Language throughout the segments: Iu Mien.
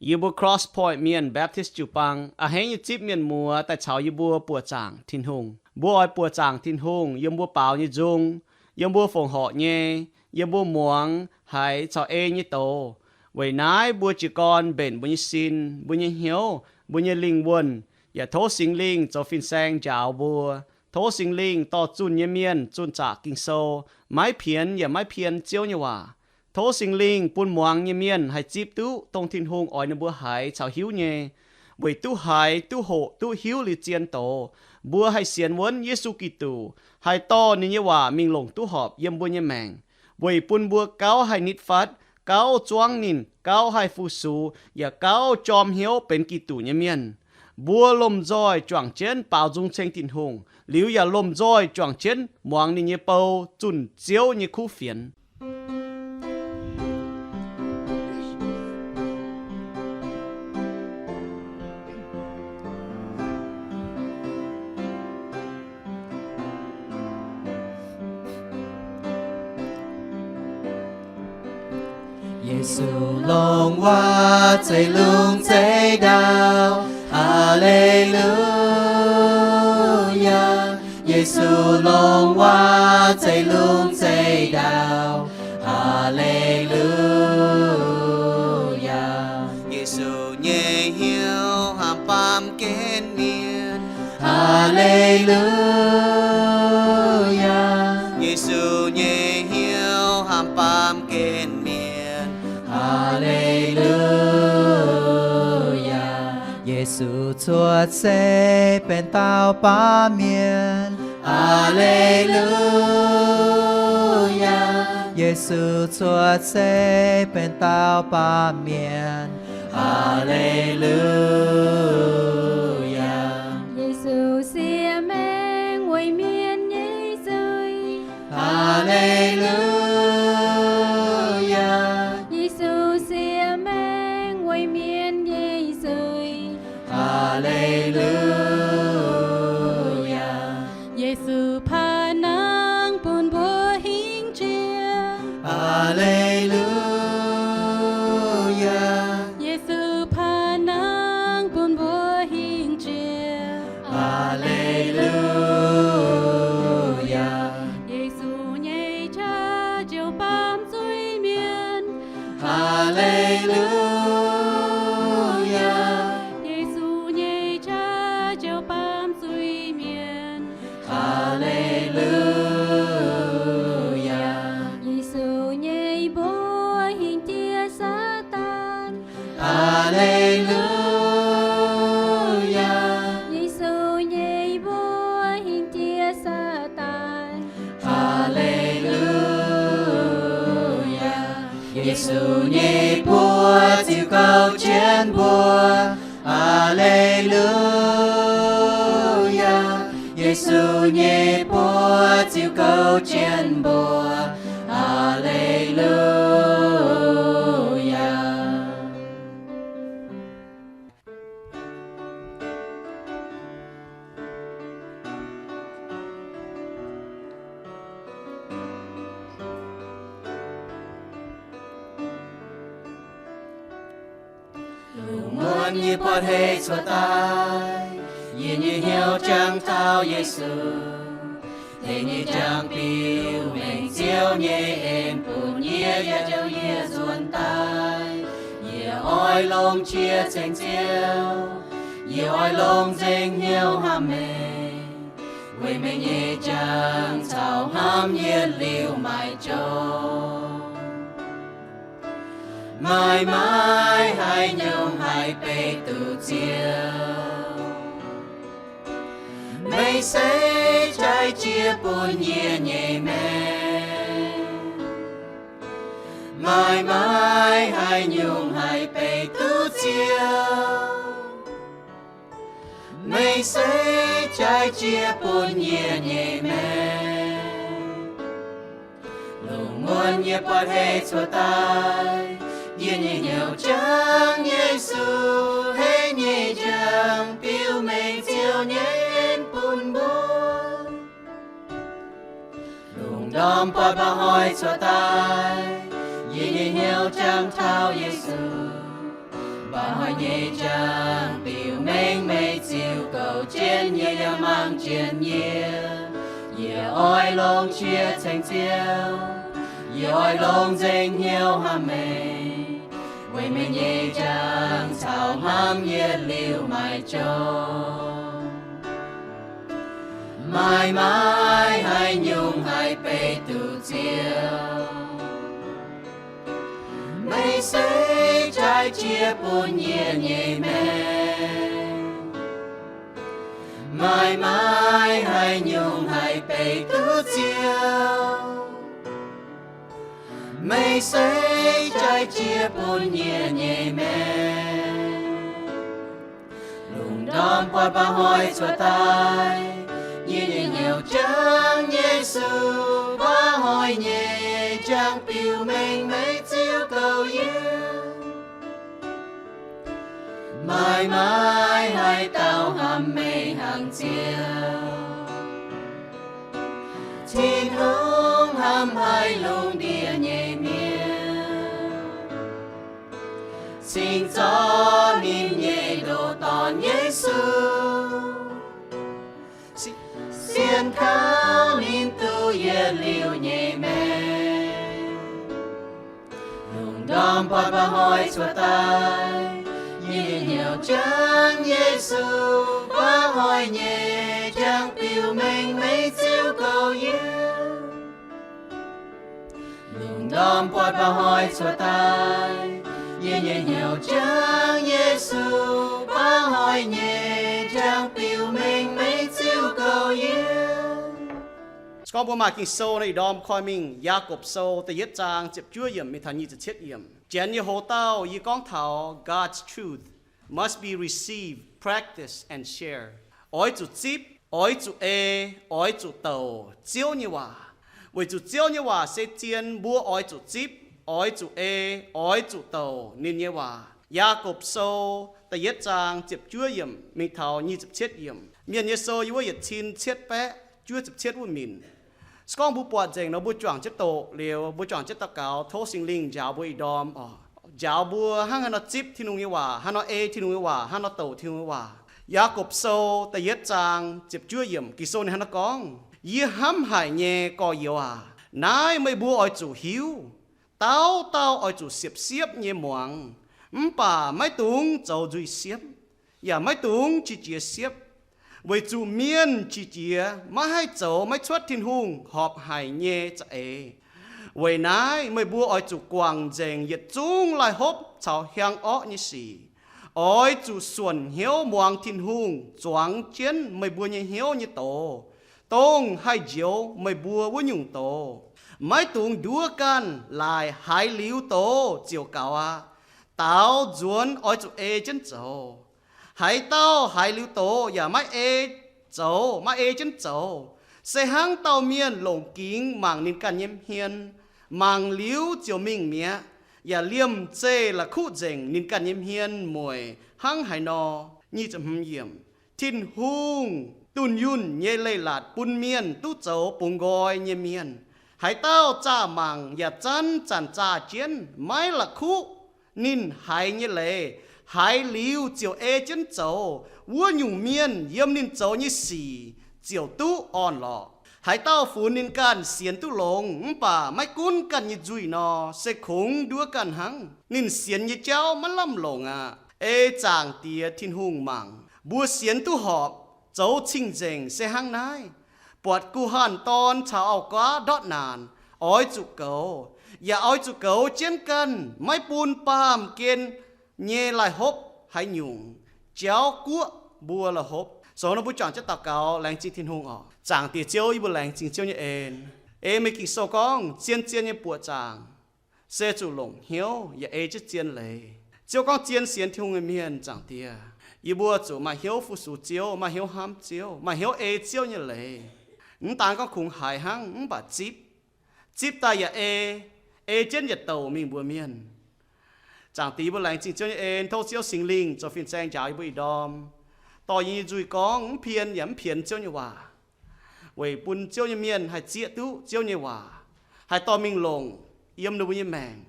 Yie mbuo Cross Point Mienh Baptist jiu-baang a'hneiv nyei zipv mienh muoz daaih caux yie mbuo buoqc zaangc Tin-Hungh. Mbuo oix buoqc zaangc Tin-Hungh yiem mbuo baaux nyei nzung, yiem mbuo fongc horc nyei, yiem mbuo muangx haiz caux ei nyei doz. Weic naaiv mbuo jiez gorn mbenc mbuo nyei sin, mbuo nyei hnyouv, mbuo nyei lingh wuonh, yaac tov Singx Lingh zoux fin-saeng njaaux mbuo. Tov Singx Lingh dorh zunh nyei mienh zunh zaqc Ging-Sou, maiv pienx yaac maiv pien Ziouv nyei waac. Tov Singx Lingh bun muangx nyei mienh haih zipv duqv dongh Tin-Hungh oix ninh mbuo haiz caux hiuv nyei. Weic duqv haiz, duqv hoqc, duqv hiuv liuz zien doz, mbuo haih sienx wuonv Yesu Giduc, haih dorh ninh nyei waac mingh longc duqv horpc yiem mbuo nyei maengc, weic bun mbuo gauh haih nitv fatv, gauh zuangv ninh, gauh haih fu-sux, yaac gauh jorm hnyouv benx Giduc nyei mienh. Mbuo lomh nzoih juangc jienv baaux nzung ceng Tin-Hungh, liuz yaac lomh nzoih juangc jienv muangx ninh nyei bou zunh Ziouv nyei kuv fienx. Yesu longc waac zeiv-lungh zeiv-ndau, Aa^le^lu^yaa. Yesu longc waac zeiv-lungh zeiv-ndau, Aa^le^lu^yaa. Yesu nyei hnyouv hnamv baamh gen mienh, Aa^le^lu^yaa. Yesu nyei hnyouv hnamv baamh gen mienh, Aa^le^lu^yaa. Yesu cuotv seix benx dauh baamh mienh, Aa^le^lu^yaa. Yesu cuotv seix benx dauh baamh mienh, Aa^le^lu^yaa. Yesu siec maengc weic mienh nyei zuiz, Aa^le^lu^yaa. Yesu siec maengc weic mienh nyei zuiz, Aa^le^lu^yaa. Yesu paav nangv bun mbuo hingh jiex, Aa^le^lu^yaa. Yesu paav nangv bun mbuo hingh jiex, Aa^le^lu^yaa. Yesu nyei qaqv ziouc baamz zuiz-mienh, Aa^le^lu^yaa. Yesu nyei qaqv ziouc baamz zuiz-mienh, Aa^le^lu^yaa. Yesu nyei mbuox hingh jiex Saadaan, Aa^le^lu^yaa. Yesu nyei mbuox hingh jiex Saadaan, Aa^le^lu^yaa. Yesu nyei buoz ziouc gouv jienv mbuo, Aa^le^lu^yaa. Yesu nyei buoz ziouc gouv jienv mbuo, Aa^le^lu^yaa. Lungh muonz yie buatc hei cuotv daaih, yie nyei hnyouv jangx taux Yesu. Deix nyei jangx biux mengh Ziouv nyei en bun yie, yaac jouh yie nzuonx daaih. Yie oix longc qiex ceng Ziouv, yie oix longc nzengc hnyouv hnamv meih. Weic meih nyei jangx caux hnamv yie liuz maiv jorngx. Maaih maaih haaix nyungc haih beiv duqv Ziouv? Meih se jaaix jiex bun yie nyei maengc. Maaih maaih haaix nyungc haih beiv duqv Ziouv? Meih se jaaix jiex bun yie nyei maengc. Lungh muonz yie buatc hei cuotv daaih, yie nyei hnyouv jangx Yesu, hei nyei jangx biux mengh Ziouv nyei en bun mbuo. Lungh ndorm buatc mba'hnoi cuotv daaih, yie nyei hnyouv jangx taux Yesu. Baac hnoi-nyei njang biux mengh meih ziux goux jienv yie yaac mangc jienv yie. Yie oix longc qiex ceng Ziouv, yie oix longc nzengc hnyouv hnamv meih, weic meih nyei njang caux hnamv yietc liuz maiv jorngv. Maaih maaih haaix nyungc haih beiv duqv Ziouv, meih se jaaix jiex bun yie nyei maengc. Maaih maaih haaix nyungc haih beiv duqv Ziouv, meih se jaaix jiex bun yie nyei maengc. Lungh ndorm buatc baac hoic cuotv daaih, yie nyei hnyouv jangx Yesu, baac hoic nyei jangx biux mengh meih ziux goux yie. Maaih maaih haaix dauh hnamv meih hnangv Ziouv, Tin-Hungh hnamv haic lungh ndiev nyei mienh, cingx zorqv ninh nyei ndoh Dorn Yesu, sienx kaux ninh duqv yietc liuz nyei maengc. Lungh ndorm buatc baac hoic cuotv daaih, yie nyei hnyouv jangx Yesu, baac hoic nyei jangx biux mengh meih ziux goux yie. Lungh ndorm buatc baac hoic cuotv daaih, yie nyei hnyouv jangx Yesu, baac hoic nyei jangx biux mengh meih ziux goux yie. Se gorngv mbuo maaih Ging-Sou nor, ih ndorm koi mingh Yaagorpc Sou da'yietv zaang ziepc juov yiemc mingh taux nyic ziepc cietv yiemc. Janx nyei hoz dauh yie gorngv taux God's truth must be received, practiced, and shared. Oix zuqc zipv, oix zuqc ei, oix zuqc douc Ziouv nyei waac, weic zuqc Ziouv nyei waac se zien. Mbuo oix zuqc zipv, oix zuqc ei, oix zuqc douc ninh nyei waac. Yaagorpc Sou da'yietv zaang ziepc juov yiemc mingh taux nyic ziepc cietv yiemc. Mienh nyei sou yiem wuov yietc cin cietv baeqv juov ziepc cietv wuov minc. Se gorngv mbuo buatc nzengc nor, mbuo juangc jienv doqc liuz, mbuo juangc jienv daux gaux tov Singx Lingh njaaux mbuo ih ndorm oc. Njaaux mbuo hnangv haaix nor zipv Tin-Hungh nyei waac, haaix nor ei Tin-Hungh nyei waac, haaix nor douc Tin-Hungh nyei waac. Yaagorpc Sou da'yietv zaang ziepc juov yiemc, Ging-Sou ninh hnangv naaiv gorngv, Yie hnamv haic nyei gorx-youz aac, naaiv meih mbuo oix zuqc hiuv. Dauh dauh oix zuqc siepv-siepv nyei muangx, mv baac maiv dungx zoux nzuih siepv, yaac maiv dungx qiex jiez siepv, weic zuqc mienh qiex jiez maiv haih zoux maiv cuotv Tin-Hungh horpc haic nyei za'eix. Weic naaiv meih mbuo oix zuqc guangc nzengc yietc zungv laih hopv caux hiaang orqv nyei sic. Oix zuqc suonc hnyouv muangx Tin-Hungh zuangx jienv meih mbuo nyei hnyouv nyei doz, dongh haih njoux meih mbuo wuov nyungc doz. Maiv dungx nduov ganh laaic haaix liuz doz ziouc gaux aqv. Daaux nzuonx oix zuqc ei jienv zoux. Haaix dauh haaix liuz doz yaac maiv ei zoux, maiv ei jienv zoux, se hnangv dauh mienh longc gingx mangc ninh ganh nyei hmien, mangc liuz ziouc mingh mi'aqv, yaac liemh zeih la'kuqv nzengc ninh ganh nyei hmien mueic hnangv haaix nor. Nyic ziepc hmz yiemc. Tin-Hungh dunh yunh nyei leiz-latc bun mienh duqv zoux bungx nqoi nyei mienh. Haaix dauh zaah mangc yaac zanc-zanc zaah jienv, maiv la'kuqv ninh haiz nyei leiz, haiz liuz ziouc ei jienv zoux, wuov nyungc mienh yiem ninh zoux nyei sic ziouc duqv orn-lorqc. Haaix dauh funx ninh ganh sienx duqv longx mv baac maiv gunv ganh nyei nzuih nor, se kungx nduov ganh hnangv. Ninh sienx nyei jauv maiv lamh longc aqv. Ei Zaangc Diex Tin-Hungh mangc. Mbuo sienx duqv horpc, zoux cing-nzengc se hnangv naaiv. Buatc guh hanh dorn caux auv-guaav ndortv naanc, oix zuqc goux, yaac oix zuqc goux jienv ganh, maiv bun baamh gen nyei laih hopv haaix nyungc jauv guoqv mbuo laih hopv. Sou nor mbuo juangc jienv daux gaux laengz zingh Tin-Hungh oc. Zaangc Diex Ziouv, yie mbuo laengz zingh Ziouv nyei en. Ei meih Ging-Sou gorngv zien-zien nyei buoqc zaangc se zuqc longc hnyouv yaac ei jienv zien leiz. Ziouv gorngv zien sienx Tin-Hungh nyei mienh, Zaangc Diex, yie mbuo zuqc maaih hnyouv fu-sux Ziouv, maaih hnyouv hnamv Ziouv, maaih hnyouv ei Ziouv nyei leiz. Mv daan gorngv kungx haiz hnangv mv baac zipv, zipv daaih yaac ei, ei jienv yietc douc mingh mbuox mienh. Zaangc Diex, yie mbuo laengz zingh Ziouv nyei en, tov Ziouv Singx Lingh zoux fin-saeng njaaux yie mbuo ih ndorm, dorh yie nyei nzuih gorngv mv pien yaac mv pienx Ziouv nyei waac, weic bun Ziouv nyei mienh haih zieqv duqv Ziouv nyei waac, haih dorh mingh longc yiem ninh mbuo nyei maengc.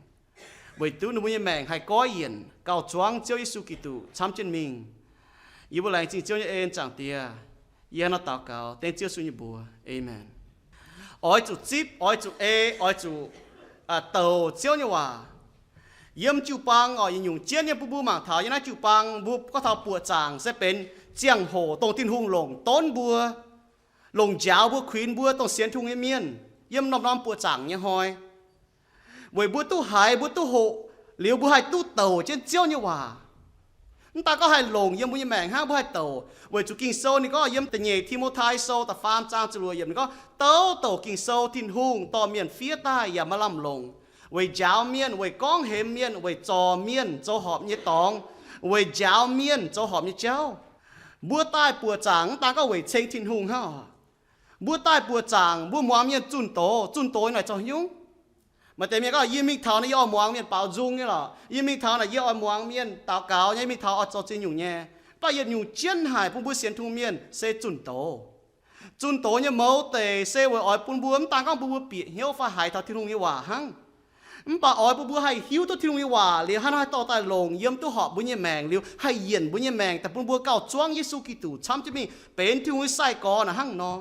weic duqv ninh mbuo nyei maengc haih goiv yienc gauh zuangv Ziouv Yesu Giduc camv jienv mingh. Yie mbuo laengz zingh Ziouv nyei en, Zaangc Diex. Yie hnangv naaiv daux gaux dengv Ziouv Yesu nyei mbuox, aamen. Oix zuqc zipv, oix zuqc ei, oix zuqc douc Ziouv nyei waac. Yiem jiu-baang oc, yietc nyungc jienv nyei bun mbuo mangc taux yiem naaiv jiu-baang mbuo gorngv taux buoqc zaangc se benx ziangh hoc dongh Tin-Hungh longc donv mbuo, longc njaaux mbuo, kuinx mbuo dongh sienx Tin-Hungh nyei mienh yiem norm-norm buoqc zaangc nyei hnoi, weic mbuo duqv haiz, mbuo duqv hoqc liuz, mbuo haih duqv douc jienv Ziouv nyei waac. Mv daan gorngv haih longc yiem mbuo nyei maengc hnangv, mbuo haih douc. Weic zuqc Ging-Sou ninh gorngv yiem da'nyeic Ti^mo^tai Sou da'faam zaang ziepc luoqc yiemc ninh gorngv, Douc douc Ging-Sou Tin-Hungh dorh mienh fiev daaih yaac maaih lamh longc, weic njaaux mienh, weic gorngv hemx mienh, weic zorc mienh zoux horpc nyei dorngx, weic njaaux mienh zoux horpc nyei jauv. Mbuo daaih buoqc zaangc mv daan gorngv weic ceng Tin-Hungh hnangv oc. Mbuo daaih buoqc zaangc mbuo muangx mienh zunh doz. Zunh doz naaic zoux haaix nyungc? Maaih deix mienh gorngv, Yie mingh taux naaic yie oix muangx mienh baaux nzung nyei lorqc. Yie mingh taux naaic yie oix muangx mienh daux gaux nyei, mingh taux oix zoux ziex nyungc nyei. Mv baac yietc nyungc jienv haic bun mbuo sienx Tin-Hungh mienh se zunh doz. Zunh doz nyei mouz deix se weic oix bun mbuo mv daan gorngv bun mbuo bieqc hnyouv fai haiz taux Tin-Hungh nyei waac hnangv, mv baac oix bun mbuo haih hiuv duqv Tin-Hungh nyei waac liuz, hnangv nor haih dorh daaih longc yiem duqv horpc mbuo nyei maengc liuz, haih yienc mbuo nyei maengc daaih bun mbuo gauh zuangv Yesu Giduc camv jienv mingh benx Tin-Hungh nyei sai-gorx naaic hnangv nor.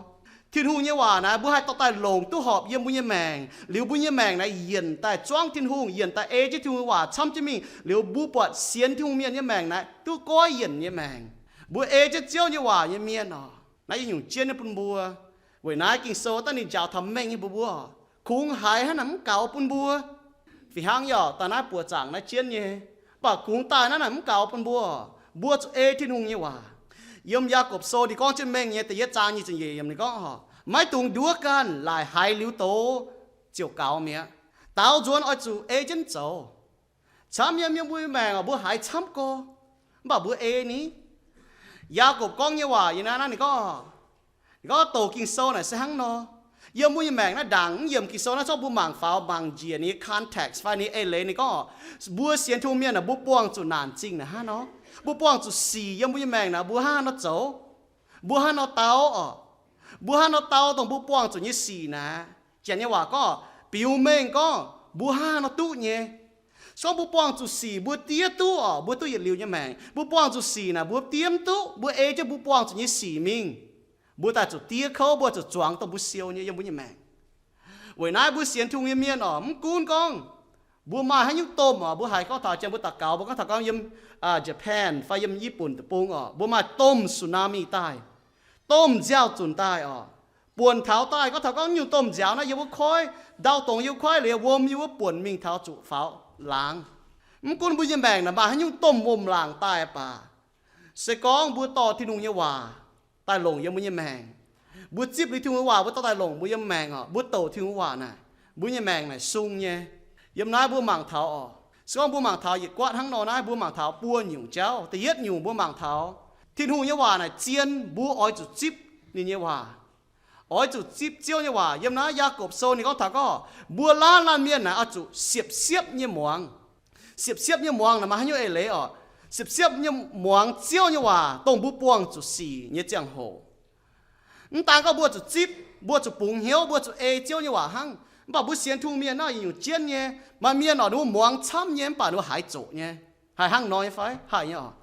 Tin-Hungh nyei waac naaic mbuo haih dorh daaih longc duqv horpc yiem mbuo nyei maengc liuz, mbuo nyei maengc naaic yienc daaih zuangv Tin-Hungh, yienc daaih ei jienv Tin-Hungh nyei waac camv jienv mingh liuz, mbuo buatc sienx Tin-Hungh mienh nyei maengc naaic duqv goiv yienc nyei maengc. Mbuo ei jienv Ziouv nyei waac nyei mienh oc, naaiv yietc nyungc jienv nyei bun mbuo. Weic naaiv Ging-Sou daaih ninh njaaux taux mengh nyei mbuox mbuo, kungx haiz hnangv naaic mv gaux bun mbuo. Fih hnangv yaac daaih naaiv buoqc zaangc naaiv jienv nyei, mv baac kungx daaih naaiv naaic mv gaux bun mbuo. Mbuo zuqc ei Tin-Hungh nyei waac. Yiem Yaagorpc Sou ninh gorngv jienv mengh nyei da'yietv zaang nyic ziepc nyeic yiemc ninh gorngv, Maiv dungx nduov ganh, laaic haiz liuz doz ziouc gaux mi'aqv. Daaux nzuonx oix zuqc ei jienv zoux. Camv yiem, yiem mbuo maengc oc, mbuo haiz camv gorx, mv baac mbuo ei ni. Yaagorpc gorngv nyei waac yiem naaiv, naaiv ninh gorngv, ninh gorngv douc Ging-Sou naaic se hnangv nor. Yiem mbuo nyei maengc naaiv ndaangc mv yiemc Ging-Sou naaiv zorqv mbuo mangc faaux, mangc njiec ninh nyei context fai ninh nyei eix leiz ninh gorngv, mbuo sienx Tin-Hungh mienh naaic mbuo buangh zuqc naanc zingh naaic hnangv nor. Mbuo buangh zuqc sic yiem mbuo nyei maengc naaic mbuo hnangv haaix nor zoux, mbuo hnangv haaix nor dau oc. Mbuo hnangv haaix nor dau dongh mbuo buangh zuqc nyei sic naaic. Janx nyei waac gorngv, biux mengh gorngv mbuo hnangv haaix nor duqv nyei. Se gorngv mbuo buangh zuqc sic mbuo diev duqv oc, mbuo duqv yietc liuz nyei maengc. Mbuo buangh zuqc sic naaic mbuo diev mv duqv, mbuo ei jienv mbuo buangh zuqc nyei sic mingh, mbuo daaih zuqc diev kouv, mbuo zuqc zuangx dongh mbuo siou nyei yiem mbuo nyei maengc. Weic naaiv mbuo sienx Tin-Hungh nyei mienh oc, mv gunv gorngv mbuo maaih haaix nyungc domh oc, mbuo haiz gorngv taux janx mbuo daux gaux, mbuo gorngv taux gorngv yiem Japan fai yiem Yiv Bun deic-bung oc, mbuo maaih domh tsunami daaih, domh nziaaux-zunc daaih oc, buonc taux daaih gorngv taux gorngv nyungc domh nziaaux naaiv yiem wuov koiv, ndau dongz yiem wuov koiv liuz wuom yiem wuov buonc mingh taux zuqc faaux laangz. Mv gunv mbuo nyei maengc naaic maaih haaix nyungc domh wuom-laangc daaih baac, se gorngv mbuo dorh Tin-Hungh nyei waac daaih longc yiem mbuo nyei maengc, mbuo zipv liuz Tin-Hungh nyei waac mbuo dorh daaih longc mbuo yiem maengc oc, mbuo douc Tin-Hungh nyei waac naaic, mbuo nyei maengc naaic sung nyei. Yiem naaiv mbuo mangc taux oc, se gorngv mbuo mangc taux yietc guaatv hnangv nor naaiv, mbuo mangc taux buo nyungc jauv. Da'yietv nyungc mbuo mangc taux Tin-Hungh nyei waac naaic zien, mbuo oix zuqc zipv ninh nyei waac. Oix zuqc zipv Ziouv nyei waac. Yiem naaiv Yaagorpc Sou ninh gorngv taux gorngv mbuo laanh laanh mienh naaic oix zuqc siepv-siepv nyei muangx. Siepv-siepv nyei muangx naaic maaih haaix nyungc eix leiz oc? Siepv-siepv nyei muangx Ziouv nyei waac dongh mbuo buangh zuqc sic nyei ziangh hoc. Mv daan gorngv mbuo zuqc zipv, mbuo zuqc bungx hnyouv, mbuo zuqc ei Ziouv nyei waac hnangv. Mv baac mbuo sienx Tin-Hungh mienh naaiv yietc nyungc jienv nyei. Maaih mienh oc, ninh mbuo muangx camv nyei mv baac ninh mbuo haiz zoqc nyei. Haih hnangv nor nyei fai? Haih nyei oc.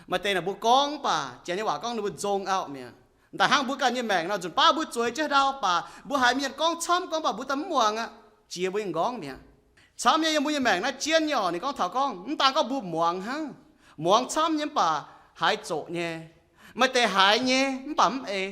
Maaih deix naaic mbuo gorngv baac janx nyei waac gorngv ninh mbuo zong auv mi'aqv. Daaih hnangv mbuo ganh nyei maengc nor, nzunc baav mbuo zueiz jienv ndau baac mbuo haiz mienh gorngv camv gorngv baac mbuo daaih mv muangx aqv, jiex mbuo nyei nqorngv mi'aqv. Camv nyei yiem mbuo nyei maengc naaiv jienv nyei oc, ninh gorngv taux gorngv mv daan gorngv mbuo muangx hnangv, muangx camv nyei mv baac haiz zoqc nyei. Maaih deix haiz nyei mv baac mv ei.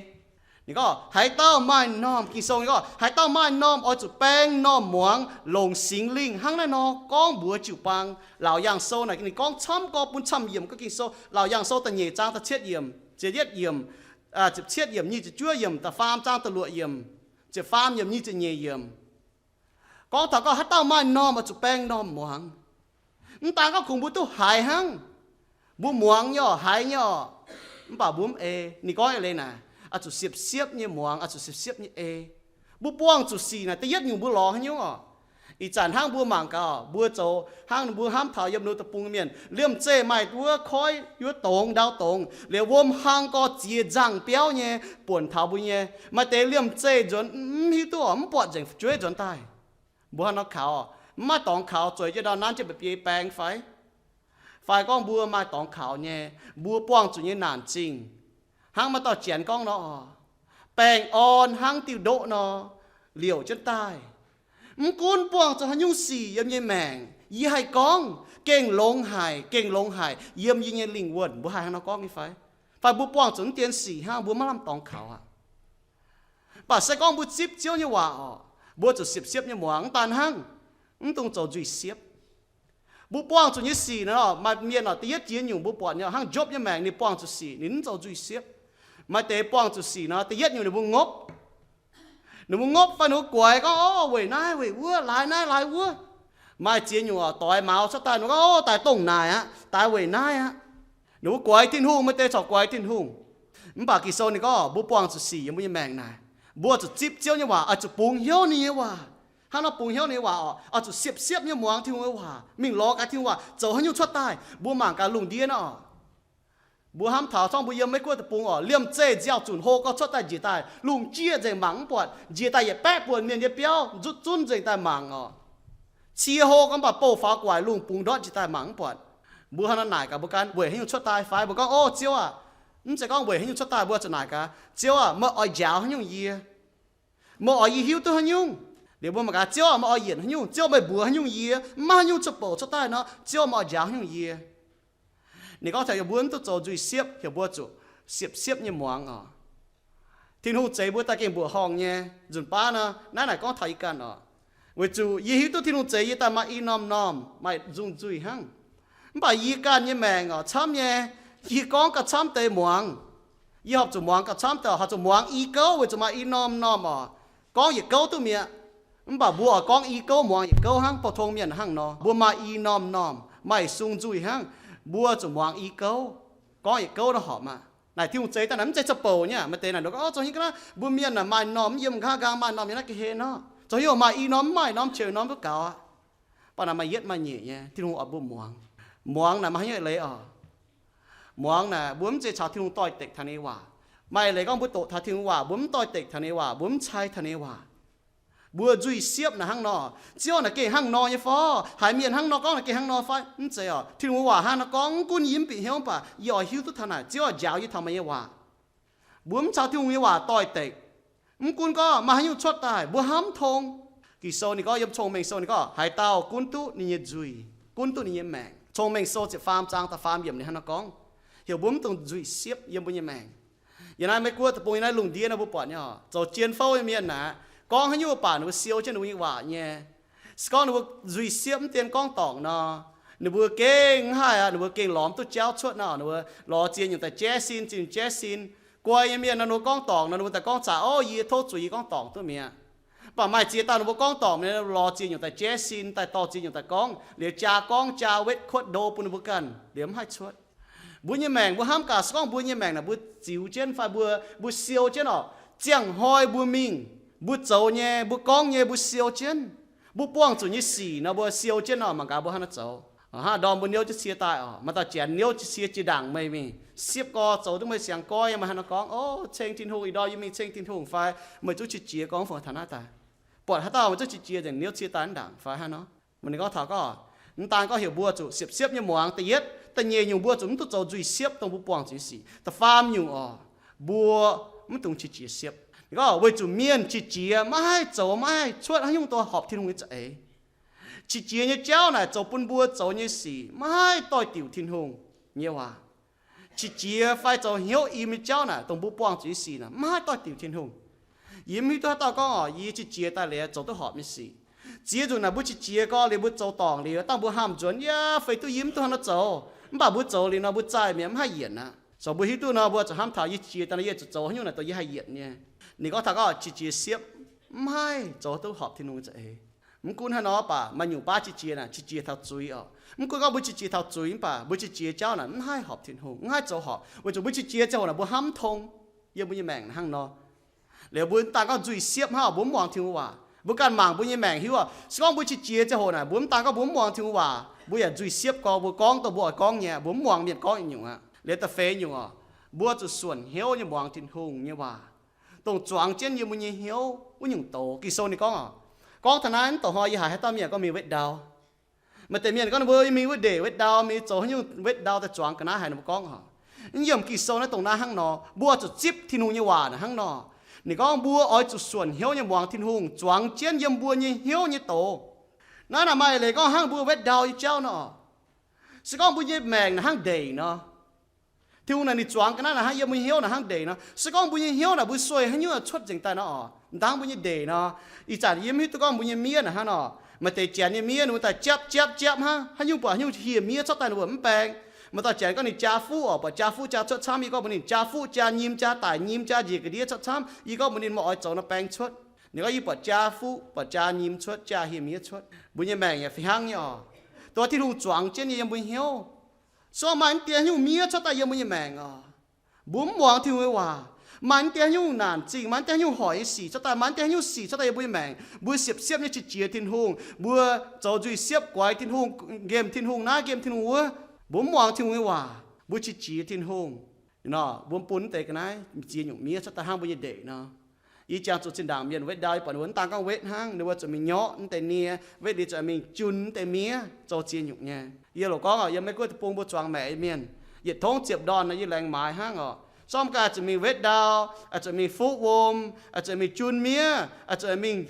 Ninh gorngv haaix dauh maaih normh, Ging-Sou ninh gorngv haaix dauh maaih normh oix zuqc baeng normh muangx, longc Singx Lingh hnangv naaiv nor gorngv mbuox jiu-baang. Laauc Yaangh Sou naaic ninh gorngv camv gorx bun camv yiemc gorngv Ging-Sou. Laauc Yaangh Sou da'nyeic zaang da'cietv yiemc, ziepc yietv yiemc, ziepc cietv yiemc, nyic ziepc juov yiemc, da'faam zaang da'luoqc yiemc, ziepc faam yiemc, nyic ziepc nyeic yiemc. Gorngv taux gorngv haaix dauh maaih normh oix zuqc baeng normh muangx. Mv daan gorngv kungx mbuo duqv haiz hnangv, mbuo muangx nyei oc, haiz nyei oc, mv baac mbuo mv ei. Ninh gorngv eix leiz naaic, oix zuqc siepv-siepv nyei muangx, oix zuqc siepv-siepv nyei ei. Mbuo buangh zuqc sic naaic da'yietv nyungc mbuo lorz haaix nyungc oc? Ih zanc hnangv mbuo mangc gaax, mbuo zoux hnangv mbuo hnamv taux yiem Ndoh Deic-Bung nyei mienh, liemh zeih maaih wuov koiv, wuov dongz, ndau dongz, liuz wuom hlang gorx ziex nzangh biauv nyei buonc taux mbuo nyei. Maaih deix liemh zeih nzuonx mv hiuv duqv oc, mv buatc nzengc fu'jueiv nzuonx daaih. Mbuo hnangv nor kaux oc, Mv maaih dorngx kaux, zueiz jienv ndau nanv jienv mba'biei baeng fai? Fai gorngv mbuo maaih dorngx kaux nyei, mbuo buangh zuqc nyei naanc zingh, hnangv maaih dauh janx gorngv nor, baengh orn hnangv diuh ndoqv nor, liouc jienv daaih. Mv gunv buangh zuqc haaix nyungc sic yiem yie nyei maengc, yie haih gorngv, gengh longx haic, gengh longx haic, yiem yie nyei lingh wuonh. Mbuo haih hnangv nor gorngv nyei fai? Fai mbuo buangh zuqc mv dien sic hnangv, mbuo maiv lamh dorngx kaux aqv. Mv baac se gorngv mbuo zipv Ziouv nyei waac orqc, mbuo zuqc siepv-siepv nyei muangx. Mv daan hnangv, mv dungx zoux nzuih siepv. Mbuo buangh zuqc nyei sic nor, maaih mienh orqc, da'yietv jiex nyungc mbuo buatc nyei, hnangv Jopv nyei maengc ninh buangh zuqc sic, ninh mv zoux nzuih siepv. Maaih deix buangh zuqc sic nor, da'yietv nyungc ninh mbuo ngopv. Ninh mbuo ngopv fai ninh mbuo guaix gorngv, Ov, weic naaiv weic wuov, laaix naaiv laaix wuov. Maaih ziex nyungc orqc, doix maux cuotv daaih, ninh mbuo gorngv, Ov, daaih dongh naaic aqv, daaih weic naaiv aqv. Ninh mbuo guaix Tin-Hungh, maaih deix corc guaix Tin-Hungh. Mv baac Ging-Sou ninh gorngv, mbuo buangh zuqc sic yiem mbuo nyei maengc naaic, mbuo zuqc zipv Ziouv nyei waac, oix zuqc bungx hnyouv ninh nyei waac. Hnangv nor bungx hnyouv ninh nyei waac orqc, oix zuqc siepv-siepv nyei muangx Tin-Hungh nyei waac, mingh lorz gaax Tin-Hungh waac zoux haaix nyungc cuotv daaih. Mbuo mangc gaax lungh ndiev nor orqc, mbuo hnamv taux zorngv mbuo yiem Meiv Guoqv deic-bung orqc, liemh zeih nziaaux zunc hlo gorx cuotv daaih njiec daaih, lungh jieqv nzengc mangc mv buatc, njiec daaih yietc baeqv buonc mienh nyei biauv, nzutv zunv nzengc daaih mangc orqc. Cie hlo gorx mv baac bouh faaux guaic, lungh bungx ndortv njiec daaih mangc mv buatc. Mbuo hnangv nor naaic gaax mbuo ganh, weic haaix nyungc cuotv daaih fai? Mbuo gorngv, Ov, Ziouv aah! Mv zeiz gorngv weic haaix nyungc cuotv daaih, mbuo zuqc naaic gaax, Ziouv aah, meih oix njaaux haaix nyungc yie? Meih oix yie hiuv duqv haaix nyungc? Liuz mbuo mangc gaax, Ziouv aah, meih oix yienc haaix nyungc? Ziouv, meih mbuox haaix nyungc yie? Mv maaih haaix nyungc cuotv bouc cuotv daaih nor, Ziouv, meih oix njaaux haaix nyungc yie? Ninh gorngv taux yie mbuo mv duqv zoux nzuih siepv, heuc mbuo zuqc siepv-siepv nyei muangx orqc. Tin-Hungh zeix mbuo daaih gengh mbuoqc horngh nyei. Nzunc baav nor, naaiv naaic gorngv taux yie ganh orqc. Weic zuqc yie hiuv duqv Tin-Hungh zeix yie daaih maaih i norm-norm maaih nzung nzuih hnangv. Mv baac yie ganh nyei maengc orqc, camv nyei. Yie gorngv gauh camv deix muangx. Yie horpc zuqc muangx gauh camv deix, horpc zuqc muangx i gouv weic zuqc maaih i norm-norm orqc, gorngv yietc gouv duqv mi'aqv. Mv baac mbuo oix gorngv i gouv muangx yietc gouv hnangv. Pou-tong mienh hnangv nor, mbuo maaih i norm-norm, maaih sung nzuih hnangv. Mbuo zuqc muangx i gouv, gorngv yietc gouv nor horpc aqv. Naaic Tin-Hungh zeix daaih naaic mv zeiz zoux bouc nyei. Maaih deix naaic nor gorngv, Ov, zoux haaix ga'naaiv mbuo mienh naaic maaih norm mv yiem nqa'haav nqaang, maaih norm yiem naaiv ga'hlen nor, zoux haaix nyungc maaih i norm mv maaih norm, qiemx norm duqv gaux aqv. Mv baac naaic maaih yietv maaih nyeic nyei. Tin-Hungh oix mbuo muangx. Muangx naaic maaih haaix nyungc eix leiz orqc? Muangx naaic mbuo mv zeiz caux Tin-Hungh doix-dekc taux ninh nyei waac. Maaih eix leiz gorngv mbuo doqc taux Tin-Hungh waac, mbuo mv doix-dekc taux ninh nyei waac, mbuo mv cai taux ninh nyei waac. Mbuo nzuih siepv naaic hnangv nor, Ziouv naaic gengh hnangv nor nyei fai? Haiz mienh hnangv nor gorngv naaic gengh hnangv nor fai? Mv zeiz orqc. Tin-Hungh nyei waac hnangv nor gorngv, mv gunv yie mv bieqc hnyouv mv baac yie oix hiuv duqv taux naaic, Ziouv oix njaaux yie taux meih nyei waac. Mbuo mv caux Tin-Hungh nyei waac doix-dekc, mv gunv gorngv maaih haaix nyungc cuotv daaih, mbuo hnamv tong. Ging-Sou ninh gorngv, yiem Cong-Mengh Sou ninh gorngv, haaix dauh gunv duqv ninh nyei nzuih, gunv duqv ninh nyei maengc. Cong-Mengh Sou ziepc faam zaang da'faam yiemc ninh hnangv nor gorngv, heuc mbuo mv dungx nzuih siepv yiem mbuo nyei maengc. Yiem naaiv Meiv Guoqv deic-bung, yiem naaiv lungh ndiev nor mbuo buatc nyei, zoux jien fouv nyei mienh naaic, gorngv haaix nyungc mv baac ninh mbuo siou jienv ninh mbuo nyei waac nyei. Se gorngv ninh mbuo nzuih siepv mv dien gorngv dorngc nor, ninh mbuo gengh mv haih aqv. Ninh mbuo gengh lorz mv duqv jauv cuotv nor, ninh mbuo lorz ziex nyungc daaih jaiv sin, ziex nyungc jaiv sin. Guai nyei mienh nor, ninh mbuo gorngv dorngc nor, ninh mbuo daaih gorngv zaqc, Ov, yie tov zuqc yie gorngv dorngc duqv mi'aqv. Mv baac maaih ziex dauh ninh mbuo gorngv dorngc mi'aqv, lorz ziex nyungc daaih jaiv sin, daaih dorh ziex nyungc daaih gorngv, liuz jaa gorngv jaa wetv kuotv ndo bun ninh mbuo ganh, liuz mv haih cuotv. Mbuo nyei maengc mbuo hnamv gaax, se gorngv mbuo nyei maengc naaic mbuo ziux jienv fai mbuo, mbuo siou jienv orqc, ziangh hnoi mbuo mingh, mbuo zoux nyei, mbuo gorngv nyei, mbuo siou jienv, mbuo buangh zuqc nyei sic nor, mbuo siou jienv orqc, mangc gaax mbuo hnangv naaiv zoux. Hnangv ndorm mbuo niouv jienv cie daaih orqc, maaih dauh janx niouv cie, cie ndaangc meih mingh, siepv gorx zoux duqv meih siangx goiv, meih hnangv naaiv gorngv, Ov, ceng Tin-Hungh, ih ndorm yie mingh ceng Tin-Hungh fai, meih zungv qiex jiez gorngv fungx taux naaiv daaih. Buatc haaix dauh meih zungv qiex jiez nzengc niouv cie daaih mv ndaangc fai hnangv nor. Ninh gorngv taux gorngv, mv daan gorngv heuc mbuo zuqc siepv-siepv nyei muangx, da'yietv. Da'nyeic nyungc mbuo zuqc mv duqv zoux nzuih siepv dongh mbuo buangh zuqc nyei sic. Da'faam nyungc orqc, mbuo mv dungx qiex jiez siepv. Ninh gorngv weic zuqc mienh qiex jiez maiv haih zoux, maiv haih cuotv haaix nyungc dongh horpc Tin-Hungh nyei za'eix. Qiex jiez nyei jauv naaic zoux bun mbuo zoux nyei sic maiv haih doix-diuc Tin-Hungh nyei waac. Qiex jiez fai zoux hnyouv im nyei jauv naaic, dongh mbuo buangh zuqc nyei sic naaic, maiv haih doix-diuc Tin-Hungh. Yie mv hiuv duqv haaix dauh gorngv orqc, yie qiex jiez daaih liuz zoux duqv horpc nyei sic. Ziex nzunc naaic mbuo qiex jiez gorx liuz mbuo zoux dorngc liuz, dangh mbuo haamh nzuonx, yaac feix duqv yie mv duqv hnangv naaiv zoux. Mv baac mbuo zoux liuz nor, mbuo zaih mi'aqv, mv haih yienc aqv. Zoux mbuo hiuv duqv nor, mbuo zuqc hnamv taux yie qiex daaih nor, yie zuqc zoux haaix nyungc naaic dongh yie haih yienc nyei. Ninh gorngv taux gorngv qiex jiez siepv mv haih zoux duqv horpc Tin-Hungh nyei za'eix. Mv gunv haaix nor baac maaih nyungc baav qiex jiez naaic, qiex jiez taux zuiz orqc. Mv gunv gorngv mbuo qiex jiez taux zuiz mv baac mbuo qiex jiez jauv naaic mv haih horpc Tin-Hungh, mv haih zoux horpc, weic zuqc mbuo qiex jiez ziangh hoc naaic mbuo hnamv tong yiem mbuo nyei maengc hnangv nor. Liuz mbuo mv daan gorngv nzuih siepv hnangv, mbuo mv muangx Tin-Hungh waac. Mbuo ganh mangc mbuo nyei maengc hiuv orqc, se gorngv mbuo qiex jiez ziangh hoc naaic mbuo mv daan gorngv mbuo mv muangx Tin-Hungh waac, mbuo yaac nzuih siepv gorx, mbuo gorngv dongh mbuo oix gorngv nyei, mbuo mv muangx mienh gorngv nyungc-nyungc aqv. Liuz da'feix nyungc orqc, mbuo zuqc suonc hnyouv nyei muangx Tin-Hungh nyei waac, dongh zuangx jienv yiem mbuo nyei hnyouv wuov nyungc doz. Ging-Sou ninh gorngv orqc, Gorngv taux naaiv, mv douc hnoi yie haiz haaix dauh mienh gorngv mingh wetv ndau. Maaih deix mienh gorngv ninh mbuo mingh wuov ndeic wetv ndau, mingh zoux haaix nyungc wetv ndau daaih zuangx ga'naaiv haic, ninh mbuo gorngv oc. Yiem Ging-Sou naaiv dongh naaiv hnangv nor, mbuo oix zuqc zipv Tin-Hungh nyei waac naaic hnangv nor. Ninh gorngv mbuo oix zuqc suonc hnyouv nyei muangx Tin-Hungh, zuangx jienv yiem mbuo nyei hnyouv nyei doz. Naaiv naaic maaih eix leiz gorngv hnangv mbuo wetv ndau nyei jauv nor oc. Se gorngv mbuo nyei maengc naaic hnangv ndeic nor, Tin-Hungh naaic ninh zuangx ga'naaiv naaic hnangv, yiem mbuo nyei hnyouv naaic hnangv ndeic nor. Se gorngv mbuo nyei hnyouv naaic mbuo sueih haaix nyungc cuotv nzengc daaih nor oc, mv dangv mbuo nyei ndeic nor. Ih zanc yie mv hiuv duqv gorngv mbuo nyei miev naaic hnangv nor. Maaih deix janx nyei miev ninh mbuo daaih japv japv japv hnangv, haaix nyungc buatc haaix nyungc hieh miev cuotv daaih ninh mbuo mv baeng. Maaih dauh janx gorngv ninh jaa fuqv oc, buatc jaa fuqv jaa cuotv camv, yie gorngv mbuox ninh jaa fuqv jaa nyim jaa daic nyim jaa njiec ga'ndiev cuotv camv, yie gorngv mbuox ninh mv oix zoux nor baeng cuotv. Ninh gorngv yie buatc jaa fuqv buatc jaa nyim cuotv, jaa hieh miev cuotv. Mbuo nyei maengc yaac fih hnangv nyei oc. Dongh Tin-Hungh zuangx jienv nyei yiem mbuo nyei hnyouv. Se gorngv maaih naaiv deix haaix nyungc miev cuotv daaih yiem mbuo nyei maengc oc, mbuo mv muangx Tin-Hungh nyei waac, maaih naaiv deix haaix nyungc naanc zingh, maaih naaiv deix haaix nyungc hoic nyei sic cuotv daaih, maaih naaiv deix haaix nyungc sic cuotv daaih yiem mbuo nyei maengc, mbuo siepv-siepv nyei qiex jiez Tin-Hungh, mbuo zoux nzuih siepv guaix Tin-Hungh, nqemh Tin-Hungh naaiv nqemh Tin-Hungh wuov, mbuo mv muangx Tin-Hungh nyei waac, mbuo qiex jiez Tin-Hungh nor, mbuo bun naaiv deix ga'naaiv ziex nyungc miev cuotv daaih hnangv mbuo nyei ndeic nor. Yie jangx zuqc zinh ndaangc mienh wetv ndau, yie buatc ninh mbuo mv daan gorngv wetv hnangv, ninh mbuo zuqc mingh nyorqv naaiv deix nie, wetv liuz zuqc mingh jun naaiv deix miev zoux ziex nyungc nyei. Yie loc gorngv oc, yiem Meiv Guoqv deic-bung mbuo zuangx maeqc nyei mienh, yietc tongv ziepc ndorn nor yie laengz maaiz hnangv oc. Sorng gaax zuqc mingh wetv ndau, zuqc mingh fuqv wuom, zuqc mingh jun miev, zuqc mingh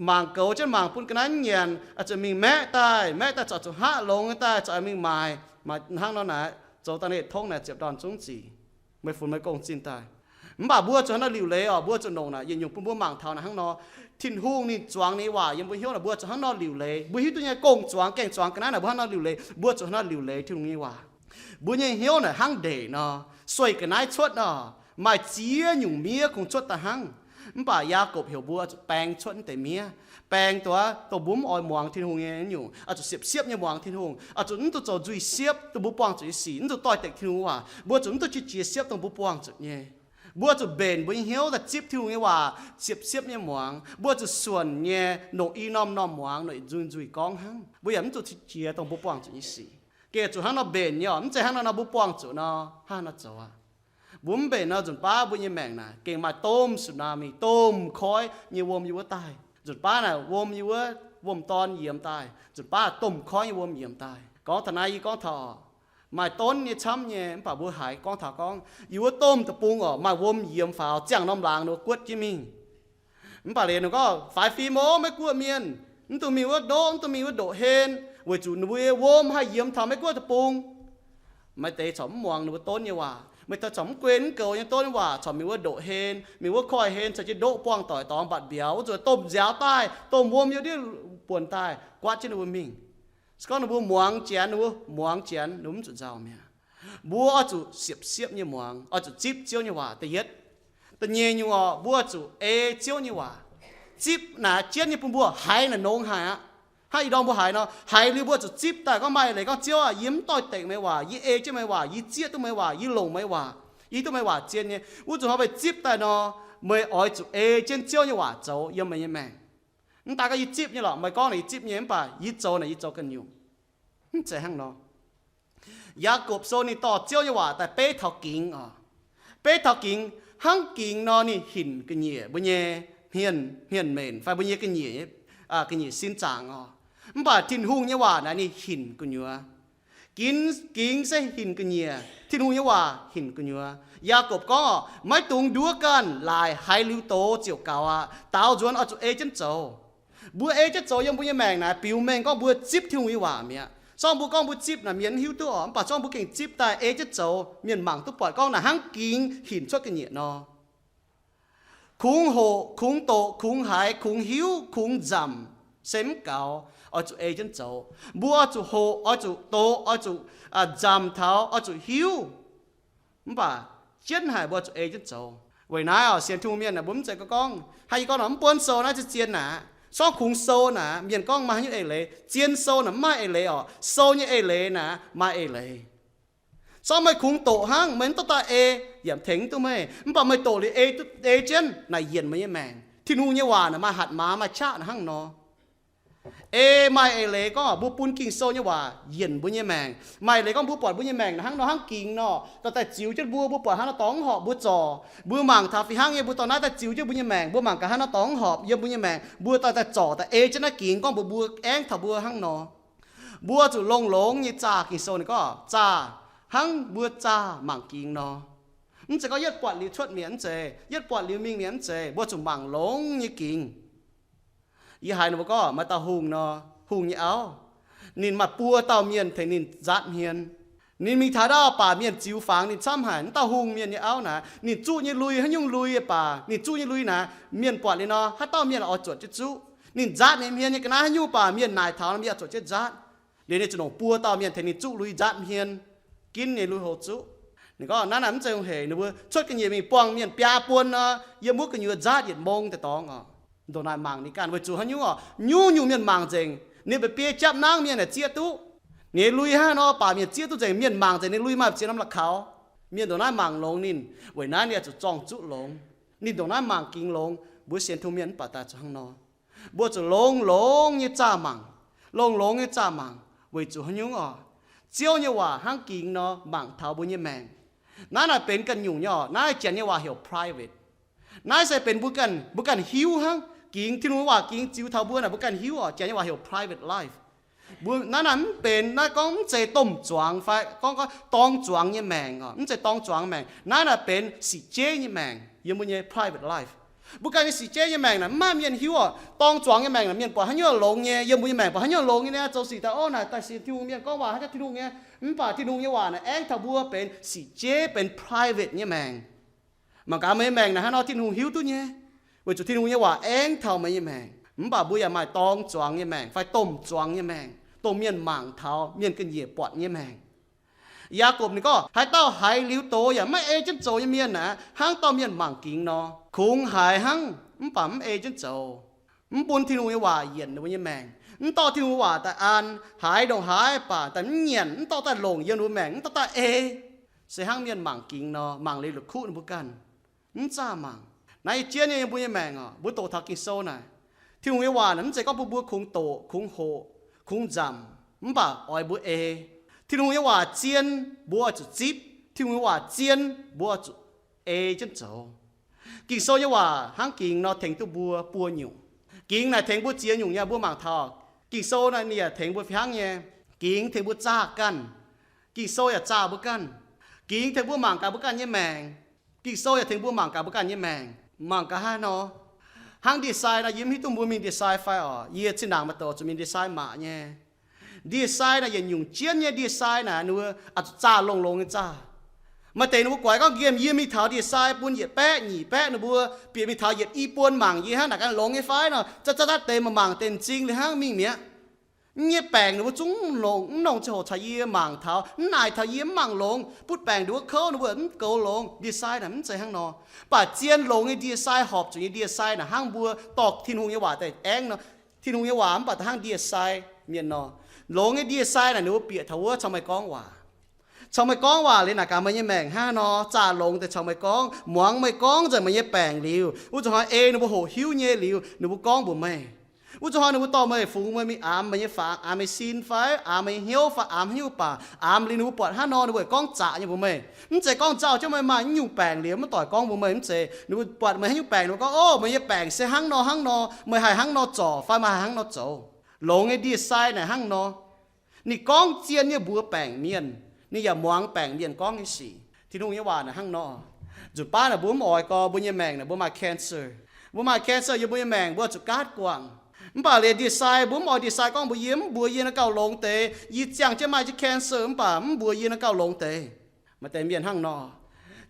mangc goux jienv mangc bun ga'naaiv nyanc, zuqc mingh maeqv daaih, maeqv daaih zuqc zuqc hngaqv longx daaih zuqc mingh maaic, maaiz hnangv nor naaic, zoux daaih yietc tongv naaic ziepc ndorn zungv zic, meih funx meih gong zinh daaih. Mv baac mbuo zuqc hnangv nor liuc leiz oc, mbuo zuqc nongc naaic yietc nyungc bun mbuo mangc taux naaic hnangv nor, Tin-Hungh ninh zuangx ninh nyei waac yiem mbuo hnyouv naaic, mbuo zuqc hnangv nor liuc leiz. Mbuo hiuv duqv nyei gong zuangx gaengh zuangx ga'naaiv naaic mbuo hnangv nor liuc leiz, mbuo zuqc hnangv nor liuc leiz Tin-Hungh nyei waac. Mbuo nyei hnyouv naaic hnangv ndeic nor, sueih ga'naaiv cuotv nor, maaih ziex nyungc miev kungx cuotv daaih hnangv. Mv baac Yaagorpc heuc mbuo zuqc baeng cuotv naaiv deix miev, baeng duqv dongh mbuo mv oix muangx Tin-Hungh nyei nyungc, oix zuqc siepv-siepv nyei muangx Tin-Hungh, oix zuqc mv dungx zoux nzuih siepv dongh mbuo buangh zuqc nyei sic, mv dungx doix-dekc Tin-Hungh waac, mbuo zuqc mv dungx qiex jiez siepv dongh mbuo buangh zuqc nyei. Mbuo zuqc mbenc mbuo nyei hnyouv daaih zipv Tin-Hungh nyei waac, siepv-siepv nyei muangx. Mbuo zuqc suonc nyei longc i norm-norm muangx, longc nzuih nzuih gorngv hnangv. Mbuo yaac mv zuqc qiex jiez dongh mbuo buangh zuqc nyei sic. Gengh zuqc hnangv nor mbenc nyei oc, mv zeiz hnangv nor nor mbuo buangh zuqc nor hnangv nor zoux aqv. Mbuo mv mbenc nor nzunc baav mbuo nyei maengc naaic gengh maaih domh tsunami, domh koiv nyei wuom yiem wuov daaih. Nzunc baav naaic wuom yiem wuov wuom-dorn yiemx daaih, nzunc baav domh koiv nyei wuom yiemx daaih. Gorngv taux naaiv yie gorngv taux maaih donv nyei camv nyei, mv baac mbuo haiz gorngv taux gorngv yiem wuov domh deic-bung oc, maaih wuom yiemx faaux ziangh norm laangz ninh mbuo guotv jienv mingh. Mv baac liuz ninh gorngv faix fim oc, Meiv Guoqv mienh, mv dungx mingh wuov ndoqv, mv dungx mingh wuov ndoqc hen, weic zuqc ninh mbuo nyei wuom haih yiemx taux Meiv Guoqv deic-bung. Maaih deix corc mv muangx ninh mbuo donv nyei waac, maaih deix corc mv guen mv goux nyei donv nyei waac, corc mingh wuov ndoqc hen, mingh wuov koiv-hen, caux jienv ndoqv buangh doic dorngx mbatc mbiauz, wuov zuqc domh nziaaux daaih, domh wuom yiem ndiev buonc daaih, guatv jienv ninh mbuo mingh. Se gorngv ninh mbuo muangx janx, ninh mbuo muangx janx, ninh mbuo mv zuqc nzauh mi'aqv. Mbuo oix zuqc siepv-siepv nyei muangx, oix zuqc zipv Ziouv nyei waac. Da'yietv, da'nyeic nyungc oc, mbuo zuqc ei Ziouv nyei waac. Zipv naaic jienv nyei bun mbuo haiz naaic nongx haic aqv. Hnangv ih ndorm mbuo haiz nor, haiz liuz mbuo zuqc zipv daaih gorngv maaih eix leiz gorngv, Ziouv aah, yie mv doix-dekc meih waac, yie ei jienv meih waac, yie zieqv duqv meih waac, yie longc meih waac, yie hiuv duqv meih waac zien nyei. Wuov zuqc hnangv meih zipv daaih nor, meih oix zuqc ei jienv Ziouv nyei waac zoux yiem meih nyei maengc. Mv daan gorngv yie zipv nyei lorqc, meih gorngv naaic yie zipv nyei, mv baac yie zoux naaic yie zoux ganh nyungc. Mv zeiz hnangv nor. Yaagorpc Sou ninh dorh Ziouv nyei waac daaih beiv taux gingx oc. Beiv taux gingx, hnangv gingx nor ninh hinc ga'nyiec mbuo nyei hmien, hmien-menc fai mbuo nyei ga'nyiec, ga'nyiec sin zaangc oc. Mv baac Tin-Hungh nyei waac naaic ninh hinc gu'nyuoz. Gingx, gingx se hinc ga'nyiec, Tin-Hungh nyei waac hinc gu'nyuoz. Yaagorpc gorngv oc, maiv dungx nduov ganh, laaic haiz liuz doz ziouc gaux aqv. Daaux nzuonx oix zuqc ei jienv zoux. Mbuo ei jienv zoux yiem mbuo nyei maengc naaic biux mengh gorngv mbuo zipv Tin-Hungh nyei waac mi'aqv. Zorngv mbuo gorngv mbuo zipv naaic mienh mv hiuv duqv oc, mv baac zorngv mbuo gengh zipv daaih ei jienv zoux, mienh mangc duqv buatc gorngv naaic hnangv gingx hinc cuotv ga'nyiec nor. Kungx hoqc, kungx doqc, kungx haiz, kungx hiuv, kungx nzamc se mv gaux. Oix zuqc ei jienv zoux. Mbuo oix zuqc hoqc, oix zuqc doqc, oix zuqc nzamc taux, oix zuqc hiuv. Mv baac jienv haic mbuo zuqc ei jienv zoux. Weic naaiv oc, sienx Tin-Hungh mienh aah, mbuo mv zeiz gorngv, hnangv yie gorngv nor, mv buonv sou naaiv zien-zien naaic, sorng kungx sou naaic mienh gorngv maaih haaix nyungc eix leiz. Zien sou naaic mv maaih eix leiz oc. Sou nyei eix leiz naaic maaih eix leiz. Sorng meih kungx doqc hnangv, meih mv dorh daaih ei, yaac tengx mv duqv meih. Mv baac meih doqc liuz ei, ei jienv naaic yienc meih nyei maengc. Tin-Hungh nyei waac naaic maaih hatc maaz maaih qaqv naaic hnangv nor. Ei maaih eix leiz gorngv mbuo bun Ging-Sou nyei waac yienc mbuo nyei maengc. Maaih eix leiz gorngv mbuo buatc mbuo nyei maengc hnangv nor hnangv gingx nor, dorh daaih ziux jienv mbuo, mbuo buatc hnangv nor dorngx horpc mbuo zorc. Mbuo mangc taux fih hnangv nyei, mbuo dorh naaiv daaih ziux jienv mbuo nyei maengc, mbuo mangc gaax hnangv nor dorngx horpc yiem mbuo nyei maengc, mbuo dorh daaih zorc daaih ei jienv naaiv gingx gorngv mbuox mbuo aengv taux mbuo hnangv nor. Mbuo zuqc longx-longx nyei zaah. Ging-Sou ninh gorngv zaah hnangv mbuo zaah mangc gingx nor. Mv zeiz gorngv yietv buatc liuz cuotv mi'aqv, mv zeiz, yietv buatc liuz mingh mi'aqv, mv zeiz. Mbuo zuqc mangc longx nyei gingx. Yie haiz ninh mbuo gorngv maaih dauh hungh nor, hungh nyei auv, ninh maaih buo dauh mienh tengx ninh nzaatv hmien. Ninh mingh taux ndau baac mienh ziux fangx ninh camv haic. Wuov dauh hungh mienh nyei auv naaic, ninh zuqv nyei lui, haaix nyungc lui baac ninh zuqv nyei lui naaic, mienh buatc liuz nor, haaix dauh mienh oix zuotc jienv zuqv. Ninh nzaatv ninh hmien nyei ga'naaiv haaix nyungc baac mienh naaic taux nor, mienh oix zuotc jienv nzaatv. Liuz ninh zuqc longc buo dauh mienh tengx ninh zuqv lui nzaatv hmien ginv nyei lui-houx zuqv. Ninh gorngv naaiv naaic mv zeiz hungh heic, ninh mbuo cuotv ga'nyiec mingh buangh mienh biaa buon nor, yiem wuov gu'nyuoz nzaatv yietc mong deix dorngx oc. Ndongc naaic mangc ninh ganh weic zuqc haaix nyungc oc? Nyungc-nyungc mienh mangc nzengc. Ninh mba'biei japv nangv mienh aah zieqv duqv. Ninh lui hnangv nor baac mienh zieqv duqv nzengc. Mienh mangc nzengc ninh lui maaih ziex norm la'kaux. Mienh ndongc naaiv mangc longx ninh, weic naaiv ninh oix zuqc zorng zuqv longx. Ninh ndongc naaiv mangc gingx longx. Mbuo sienx Tin-Hungh mienh mv baac daaih zuqc hnangv nor. Mbuo zuqc longx-longx nyei zaah mangc. Longx-longx nyei zaah mangc weic zuqc haaix nyungc oc? Ziouv nyei waac hnangv gingx nor mangc taux mbuo nyei maengc. Naaiv naaic benx ganh nyungc nyei oc. Naaiv janx nyei waac heuc private. Naaiv se benx mbuo ganh, mbuo ganh hiuv hnangv. Gingx, Tin-Hungh nyei waac gingx ziux taux mbuo naaic mbuo ganh hiuv oc. Janx nyei waac heuc private life. Mbuo naaiv naaic mv benx naaiv gorngv mv zeiz domh zuangx fai gorngv, gorngv dorng zuangx nyei maengc oc. Mv zeiz dorng zuangx maengc. Naaiv naaic benx sic jeiv nyei maengc yiem mbuo nyei private life. Mbuo ganh nyei sic jeiv nyei maengc naaic mv maaih mienh hiuv oc. Dorng zuangx nyei maengc naaic mienh buatc haaix nyungc longx nyei, yiem mbuo nyei maengc buatc haaix nyungc longx nyei naaiv, zoux sic daaih, ov, naaic daaih sienx Tin-Hungh mienh gorngv waac hnangv jaax Tin-Hungh nyei. Mv baac Tin-Hungh nyei waac naaic aengv taux mbuo benx sic jeiv, benx private nyei maengc. Mangc gaax meih nyei maengc naaic hnangv nor, Tin-Hungh hiuv duqv nyei, weic zuqc Tin-Hungh nyei waac aengv taux meih nyei maengc. Mv baac mbuo yaac maaih dorng zuangx nyei maengc fai domh zuangx nyei maengc, dongh mienh mangc taux, mienh ga'nyiec buatc nyei maengc. Yaagorpc ninh gorngv, haaix dauh haiz liuz doz yaac maiv ei jienv zoux nyei mienh naaic, hnangv dorh mienh mangc gingx nor. Kungx haiz hnangv mv baac mv ei jienv zoux, mv bun Tin-Hungh nyei waac yienc ninh mbuo nyei maengc, mv dorh Tin-Hungh nyei waac daaih an, haiz ndongc haaix baac daaih mv nyanc, mv dorh daaih longc yiem ninh mbuo maengc, mv dorh daaih ei, se hnangv mienh mangc gingx nor, mangc liuz la'kuqv ninh mbuo ganh, mv zaah mangc. Naaiv yie jienv nyei yiem mbuo nyei maengc oc, mbuo doqc taux Ging-Sou naaic, Tin-Hungh nyei waac naaic mv zeiz gorngv bun mbuo kungx doqc, kungx hoqc, kungx nzamc, mv baac oix mbuo ei. Tin-Hungh nyei waac zien, mbuo oix zuqc zipv. Tin-Hungh nyei waac zien, mbuo oix zuqc ei jienv zoux. Ging-Sou nyei waac hnangv gingx nor tengx duqv mbuo buo nyungc. Gingx naaic tengx mbuo ziex nyungc nyei, mbuo mangc taux Ging-Sou naaic ninh yaac tengx mbuo fih hnangv nyei. Gingx tengx mbuo zaah ganh. Ging-Sou yaac zaah mbuo ganh. Gingx tengx mbuo mangc gaax mbuo ganh nyei maengc. Ging-Sou yaac tengx mbuo mangc gaax mbuo ganh nyei maengc. Mangc gaax haaix nor? Hnangv ndie-sai nor, yie mv hiuv duqv mbuo mingh ndie-sai fai oc. Yie zinh ndaangc maaih doqc zuqc mingh ndie-sai mangc nyei. Ndie-sai naaic yietc nyungc jienv nyei ndie-sai naaic ninh mbuo oix zuqc zaah longx-longx nyei zaah. Maaih deix ninh mbuo guaix gorngv nqemh yie mingh taux ndie-sai bun yietc baeqv nyic baeqv ninh mbuo bieqc mingh taux yietc i buon mangc yie hnangv naaic ganh longx nyei fai nor, zaqv zaqv deix mangc mangc deix m'zing liuz hnangv mingh mi'aqv. Mv nyei baengc ninh mbuo zungv longx, mv nongc ziangh hoc caux yie mangc taux, mv naaic taux yie mv mangc longx, butv baengc nduov kouv ninh mbuo mv goux longx. Ndie-sai naaic mv zeiz hnangv nor. Mv baac zien longx nyei ndie-sai, horpc zuqc nyei ndie-sai naaic hnangv mbuo dorh Tin-Hungh nyei waac daaih aengv nor. Tin-Hungh nyei waac mv baac daaih hnangv ndie-sai mienh nor. Longx nyei ndie-sai naaic ninh mbuo bieqc taux wuov caux meih gorngv waac. Caux meih gorngv waac liuz naaic gaax meih nyei maengc hnangv nor, zaah longx deix caux meih gorngv, muangx meih gorngv nzengc meih nyei baengc liuz, wuov zuqc hnoi ei ninh mbuo hoqc hiuv nyei liuz, ninh mbuo gorngv mbuox meih. Wuov zuqc hnoi ninh mbuo dorh meih fungx meih mingh aamx meih nyei fangx, aamx meih sin fai aamx meih hnyouv fai aamx haaix nyungc baac, aamx liuz ninh mbuo buatc hnangv nor ninh mbuo gorngv zaqc nyei mbuox meih. Mv zeiz gorngv nzauh jienv meih maaih haaix nyungc baengc liuz maiv doic gorngv mbuox meih, mv zeiz. Ninh mbuo buatc meih haaix nyungc baengc ninh mbuo gorngv, ov, meih nyei baengc se hnangv nor hnangv nor, meih haih hnangv nor zorc fai meih haih hnangv nor zoux. Longx nyei ndie-sai naaic hnangv nor. Ninh gorngv zien nyei mbuox baengc mienh, ninh yaac muangx baengc mienh gorngv nyei sic. Tin-Hungh nyei waac naaic hnangv nor. Nzunc baav naaic mbuo mv oix gorngv mbuo nyei maengc naaic mbuo maaih cancer. Mbuo maaih cancer yiem mbuo nyei maengc, mbuo zuqc gaatv guangc. Mv baac liuz ndie-sai, mbuo mv oix ndie-sai gorngv mbuox yie, mv mbuox yie naaiv gauh longx deix, yie ziangh jienv maaih jienv cancer mv baac mv mbuox yie naaiv gauh longx deix. Maaih deix mienh hnangv nor.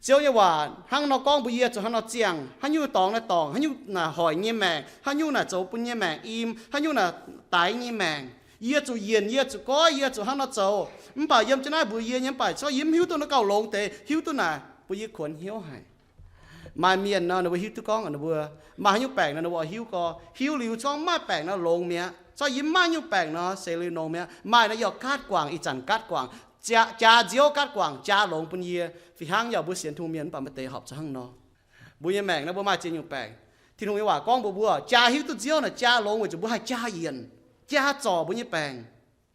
Ziouv nyei waac hnangv nor gorngv mbuox yie zuqc hnangv nor ziangh, haaix nyungc dorngx naaiv dorngc, haaix nyungc naaic hoic nyei maengc, haaix nyungc naaic zoux bun nyei maengc im, haaix nyungc naaic daix nyei maengc. Yie zuqc yienc, yie zuqc goiv, yie zuqc hnangv nor zoux. Mv baac yiem jienv naaiv mbuox yie nyei mv baac corc yie mv hiuv duqv naaiv gauh longx deix, hiuv duqv naaic bun yie kuonx hnyouv haic. Maaih mienh nor ninh mbuo hiuv duqv gorngv ninh mbuo maaih haaix nyungc baengc nor ninh mbuo hiuv gorx, hiuv liuz gorngv maaih baengc nor longx mi'aqv. Corc yie mv maaih nyungc baengc nor se liuz longx mi'aqv. Maaih nor yie oix gaatv guangc, ih zanc gaatv guangc, jaa, jaa nziouv gaatv guangc, jaa longx bun yie. Fih hnangv yaac mbuo sienx Tin-Hungh mienh mv baac maaih deix horpc zuqc hnangv nor. Mbuo nyei maengc naaiv mbuo maaih ziex nyungc baengc. Tin-Hungh nyei waac gorngv mbuox mbuo, jaa hiuv duqv nziouv naaic jaa longx weic zuqc mbuo haih jaa yienc. jaa zorc mbuo nyei baengc,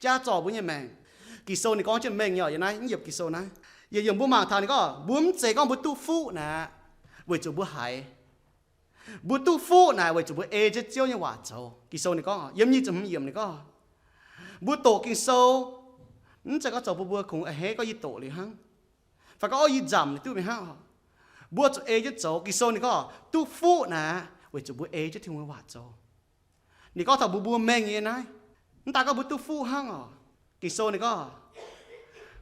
jaa zorc mbuo nyei maengc. Ging-Sou ninh gorngv jienv mengh nyei oc, yiem naaiv, mv yiem Ging-Sou naaiv. Yietc yiemc mbuo mangc taux ninh gorngv, mbuo mv zeiz gorngv mbuo duqv fuqv naaic weic zuqc mbuo haiz. Mbuo duqv fuqv naaic weic zuqc mbuo ei jienv Ziouv nyei waac zoux. Ging-Sou ninh gorngv, yiem nyic ziepc hmz yiemc ninh gorngv, mbuo doqc Ging-Sou, mv zeiz gorngv zoux bun mbuo kungx a'hneiv gorngv yie doqc liuz hnangv, fai gorngv, o, yie nzamc liuz duqv mingh hnangv. Mbuo zuqc ei jienv zoux. Ging-Sou ninh gorngv duqv fuqv naaic weic zuqc mbuo ei jienv Tin-Hungh nyei waac zoux. Ninh gorngv taux mbuo, mbuo mengh nyei naaiv, mv daaih gorngv mbuo duqv fuqv hnangv oc. Ging-Sou ninh gorngv,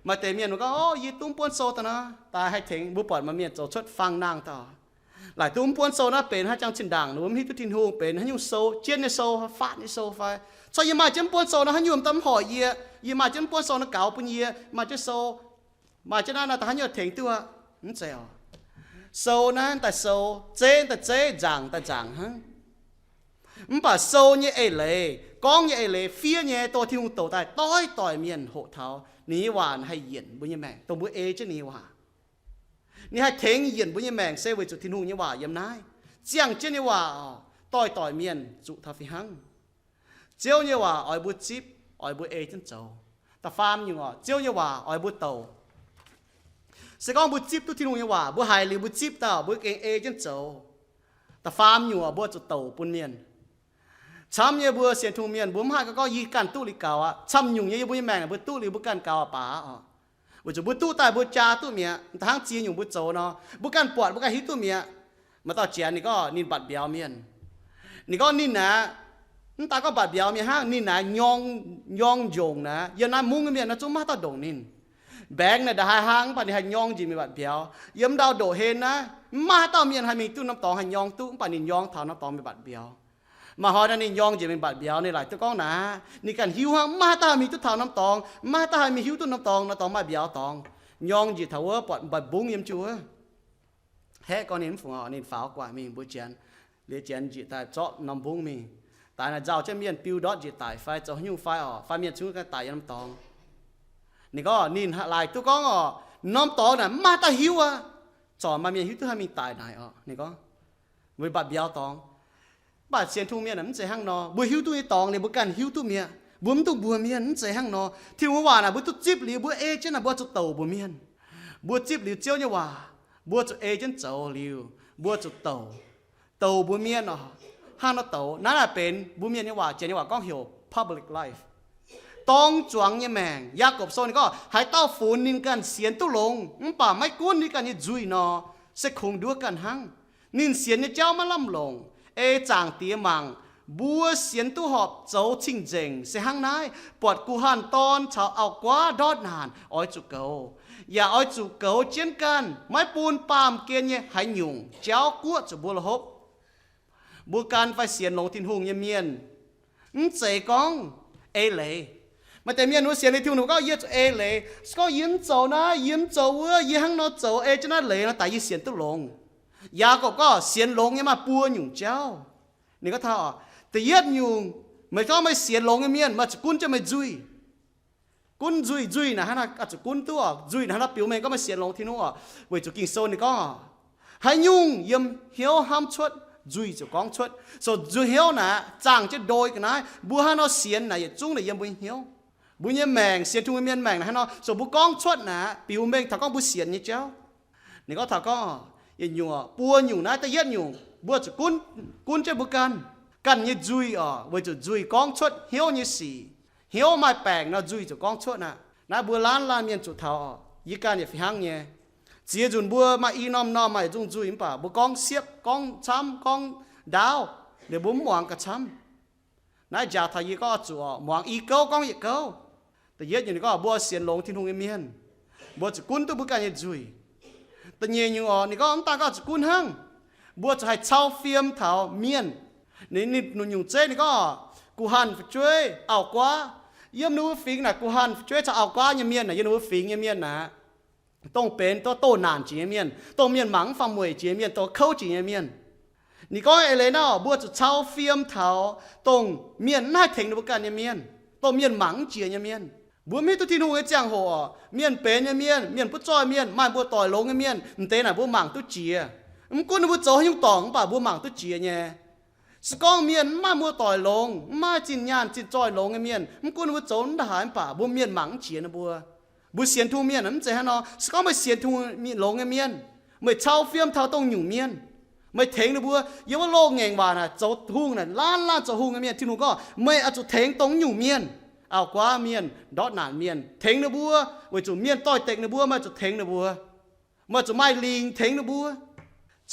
maaih deix mienh gorngv, o, yie duqv mv buonv sou daaih nor, daaih haih tengx. Mbuo buatc maaih mienh zoux cuotv fang nangh daaih, laaic duqv mv buonv sou naaiv benx haaix jangx zinh ndaangc, mbuo mv hiuv duqv Tin-Hungh benx haaix nyungc sou, jienv nyei sou, faatv nyei sou fai, corc yie maaih jienv mv buonv sou nor, haaix nyungc daaih mv hoic yie, yie maaih jienv mv buonv sou nor gaux bun yie, maaih jienv sou, maaih jienv naaiv nor daaih haaix nyungc tengx duqv aqv? Mv zeiz oc. Sou naaiv daaih sou, zeiv daaih zeiv, nzaangc daaih nzaangc hnangv. Mv baac sou nyei eix leiz, gorngv nyei eix leiz fiev nyei, dongh Tin-Hungh douc daaih doix-doix mienh hoqc taux ninh nyei waac haih yienc mbuo nyei maengc, dongh mbuo ei jienv ninh nyei waac. Ninh haih tengx yienc mbuo nyei maengc se weic zuqc Tin-Hungh nyei waac yiem naaiv. Ziangh jienv nyei waac oc, doix-doix mienh zuqc taux fih hnangv. Ziouv nyei waac oix mbuo zipv, oix mbuo ei jienv zoux. Da'faam nyungc oc, Ziouv nyei waac oix mbuo douc. Se gorngv mbuo zipv duqv Tin-Hungh nyei waac, mbuo haiz liuz mbuo zipv daaih, mbuo gengh ei jienv zoux. Da'faam nyungc oc, mbuo zuqc douc bun mienh. Camv nyei mbuo sienx Tin-Hungh mienh, mbuo mv haih gorngv, gorngv yie ganh duqv liuz gaux aqv. Camv nyungc nyei yiem mbuo nyei maengc naaic, mbuo duqv liuz mbuo ganh gaux aqv baac oc, weic zuqc mbuo duqv daaih mbuo jaa duqv mi'aqv. Da'hnangv ziex nyungc mbuo zoux nor, mbuo ganh buatc, mbuo ganh hiuv duqv mi'aqv. Maaih dauh Janx ninh gorngv ninh mbatc mbiauz mienh. Ninh gorngv ninh aeqv, mv daaih gorngv mbatc mbiauz mienh hnangv, ninh aeqv, nyorng, nyorng njongc naaic, yiem naaiv mungv nyei mienh naaiv zungv maiv maaih dauh ndongc ninh. Mbaengx naaic ndongc haaix hnangv, mv baac ninh haih nyorng njiec mingh mbatc mbiauz. Yiem ndau ndoqc hlen naaiv, maiv maaih haaix dauh mienh haih mingh duqv norm dorngx haih nyorng duqv, mv baac ninh nyorng taux norm dorngx mingh mbatc mbiauz. Maaih hnoi naaic ninh nyorng njiec mingh mbatc mbiauz, ninh laaic duqv gorngv naaic, ninh ganh hiuv hnangv, maiv maaih haaix dauh haih mingh duqv taux norm dorngx, maiv maaih haaix dauh haih mingh hiuv duqv norm dorngx, norm dorngx maaih mbiauz dorngx. Nyorng njiec taux wuov buatc mba'mbung yiem jiu wuov. Haeqv gorngv ninh mv fungc oc, ninh faaux gu'nguaaic mingh mbuo Janx, liuz Janx njiec daaih zorqv norm mbungv mingh. Daaih naaic nzauh jienv mienh biu ndortv njiec daic fai zoux haaix nyungc fai oc, fai mienh zungv daaih yiem norm dorngx. Ninh gorngv ninh laaic duqv gorngv oc, norm dorngx naaic maiv maaih dauh hiuv aqv. Corc maaih mienh hiuv duqv haih mingh daic naaic oc. Ninh gorngv, mbuo mbatc mbiauz dorngx. Mv baac sienx Tin-Hungh mienh mv zeiz hnangv nor. Mbuo hiuv duqv nyei dorngx liuz mbuo ganh hiuv duqv mi'aqv. Mbuo mv dungx mbuox mienh, mv zeiz hnangv nor. Tin-Hungh nyei waac naaic mbuo duqv zipv liuz mbuo ei jienv naaic, mbuo zuqc douc mbuox mienh. Mbuo zipv liuz Ziouv nyei waac, mbuo zuqc ei jienv zoux liuz, mbuo zuqc douc, douc mbuox mienh oc. Hnangv nor douc naaiv naaic benx mbuo mienh nyei waac, Janx nyei waac gorngv heuc public life, dorng zuangx nyei maengc. Yaagorpc Sou ninh gorngv, haaix dauh funx ninh ganh sienx duqv longx mv baac maiv gunv ninh ganh nyei nzuih nor, se kungx nduov ganh hnangv. Ninh sienx nyei jauv maiv lamh longc. Ei Zaangc Diex mangc, mbuo sienx duqv horpc zoux cing-nzengc se hnangv naaiv, buatc guh hanh dorn caux auv-guaav ndortv naanc oix zuqc goux, yaac oix zuqc goux jienv ganh, maiv bun baamh gen nyei haaix nyungc jauv guoqv zuqc mbuo la'hopv. Mbuo gan fai sienx longx Tin-Hungh nyei mienh, mv zeiz gorngv eix leiz. Maaih deix mienh mbuo sienx liuz Tin-Hungh gorngv, yie zuqc eix leiz. Se gorngv yie mv zoux naaiv, yie mv zoux wuov, yie hnangv nor zoux ei jienv naaiv leiz nor, daaih yie sienx duqv longx. Yaagorpc gorngv sienx longx nyei maaih buo nyungc jauv. Ninh gorngv taux, da'yietv nyungc, meih gorngv meih sienx longx nyei mienh, meih zuqc gunv jienv meih nzuih. Gunv nzuih, nzuih naaic hnangv naaiv oix zuqc gunv duqv oc. Nzuih naaic hnangv naaiv biux mengh gorngv meih sienx longx Tin-Hungh oc. Weic zuqc Ging-Sou ninh gorngv, haaix nyungc yiem hnyouv hnamv cuotv, nzuih ziouc gorngv cuotv. So nzuih hnyouv naaic zaangh jienv ndoi ga'naaiv. Mbuo hnangv nor sienx naaic yietc zungv naaic yiem mbuo nyei hnyouv. Mbuo nyei maengc, sienx Tin-Hungh mienh maengc naaic hnangv nor, so mbuo gorngv cuotv naaic biux mengh taux gorngv mbuo sienx nyei jauv. Ninh gorngv taux gorngv, yietc nyungc, buo nyungc naaiv, da'yietv nyungc mbuo zuqc gunv, gunv jienv mbuo ganh, ganh nyei nzuih oc, weic zuqc nzuih gorngv cuotv hnyouv nyei sic. Hnyouv maaih baengc nor, nzuih ziouc gorngv cuotv aqv. Naaiv mbuo laanh laanh mienh zuqc taux oc, yie ganh yaac fih hnangv nyei. Ziex nzunc mbuo maaih i norm norm maaih yietc zungv nzuih mv baac mbuo gorngv siepv, gorngv camv, gorngv ndaauv, liuz mbuo mv muangx gauh camv. Naaiv njaaux taux yie gorngv oix zuqc oc, muangx i gouv gorngv yietc gouv. Da'yietv nyungc ninh gorngv mbuo sienx longx Tin-Hungh nyei mienh, mbuo zuqc gunv duqv mbuo ganh nyei nzuih. Da'nyeic nyungc oc, ninh gorngv mv daan gorngv zuqc gunv hnangv, mbuo zuqc haih cau fiem taux mienh. Ninh, ninh nyungc zeiv ninh gorngv, guh hanh fu'jueiv, auv-guaav. Yiem ninh mbuo fingx naaic guh hanh fu'jueiv caux auv-guaav nyei mienh naaic, yiem ninh mbuo fingx nyei mienh naaic, dongh benx doh doh naanc jiex nyei mienh, dongh mienh mangc mv faaux mueic jiex nyei mienh, dongh kouv jiex nyei mienh. Ninh gorngv eix leiz naaiv, mbuo zuqc cau fiem taux dongh mienh mv haih tengx ninh mbuo ganh nyei mienh, dongh mienh mangc mv jiex nyei mienh. Mbuo mv hiuv duqv Tin-Hungh nyei ziangh hoc oc, mienh benx nyei mienh, mienh butv zoih mienh, maaih mbuo doic longx nyei mienh, m'deix naaic mbuo mangc duqv jiex. Mv gunv ninh mbuo zoux haaix nyungc dorngc mv baac mbuo mangc duqv jiex nyei. Se gorngv mienh mv maaih muoz-doic longx, mv maaih zinh nyaanh zinh zoih longx nyei mienh, mv gunv ninh mbuo zoux ndaaih haaix mv baac mbuo mienh mangc mv jiex ninh mbuo. Mbuo sienx Tin-Hungh mienh mv zeiz hnangv nor. Se gorngv meih sienx Tin-Hungh longx nyei mienh, meih cau fiem taux dongh nyungc mienh, meih tengx ninh mbuo. Yiem wuov loz-ngaengc waac naaic zoux hungh naaic, laanh laanh zoux hungh nyei mienh, Tin-Hungh gorngv meih oix zuqc tengx dongh nyungc mienh, auv-guaav mienh, ndortv naanc mienh, tengx ninh mbuo, weic zuqc mienh doix-dekc ninh mbuo, meih zuqc tengx ninh mbuo. Meih zuqc maaih lingc tengx ninh mbuo.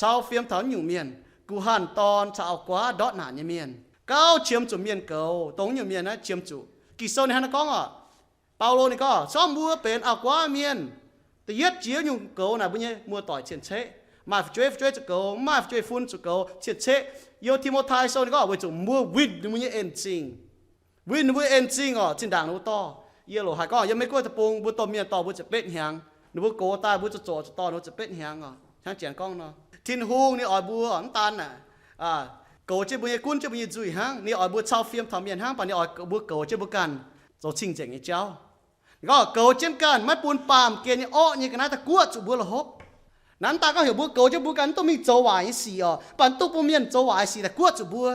Cau fiem taux nyungc mienh, guh hanh dorn caux auv-guaav ndortv naanc nyei mienh, gauh qiemx zuqc mienh goux. Dongh nyungc mienh naaiv qiemx zuqc. Ging-Sou ninh hnangv naaiv gorngv oc. Baulo ninh gorngv, se gorngv mbuo benx auv-guaav mienh, da'yietv jiex nyungc goux naaic mbuo nyei muoz-doic cien-ceqv. Maaih fu'jueiv, fu'jueiv zuqc goux, mv maaih fu'jueiv fun zuqc goux cien-ceqv. Yiem Ti^mo^tai Sou ninh gorngv, weic zuqc mbuo winh ninh mbuo nyei en-zingh. Winh ninh mbuo en-zingh oc, zinh ndaangc ninh mbuo dorh. Yie loc haiz gorngv yiem Meiv Guoqv deic-bung mbuo domh mienh dorh mbuo ziepc betv hnyangx, ninh mbuo goux daaih mbuo zoux zoqc dorh ninh mbuo ziepc betv hnyangx oc. Hnangv janx gorngv nor, Tin-Hungh ninh oix mbuo oc, mv daan naaic goux jienv mbuo nyei, gunv jienv mbuo nyei nzuih hnangv. Ninh oix mbuo cau fiem taux mienh hnangv, mv baac ninh oix mbuo goux jienv mbuo ganh zoux cing-nzengc nyei jauv. Ninh gorngv goux jienv ganh, maiv bun baamh gen nyei orqv nyei ga'naaiv daaih guoqv zuqc mbuo la'hopv. Naaiv daaih gorngv heuc mbuo goux jienv mbuo ganh, mv dungx mingh zoux waaic nyei sic oc, mv baac mv dungx bun mienh zoux waaic nyei sic daaih guoqv zuqc mbuo.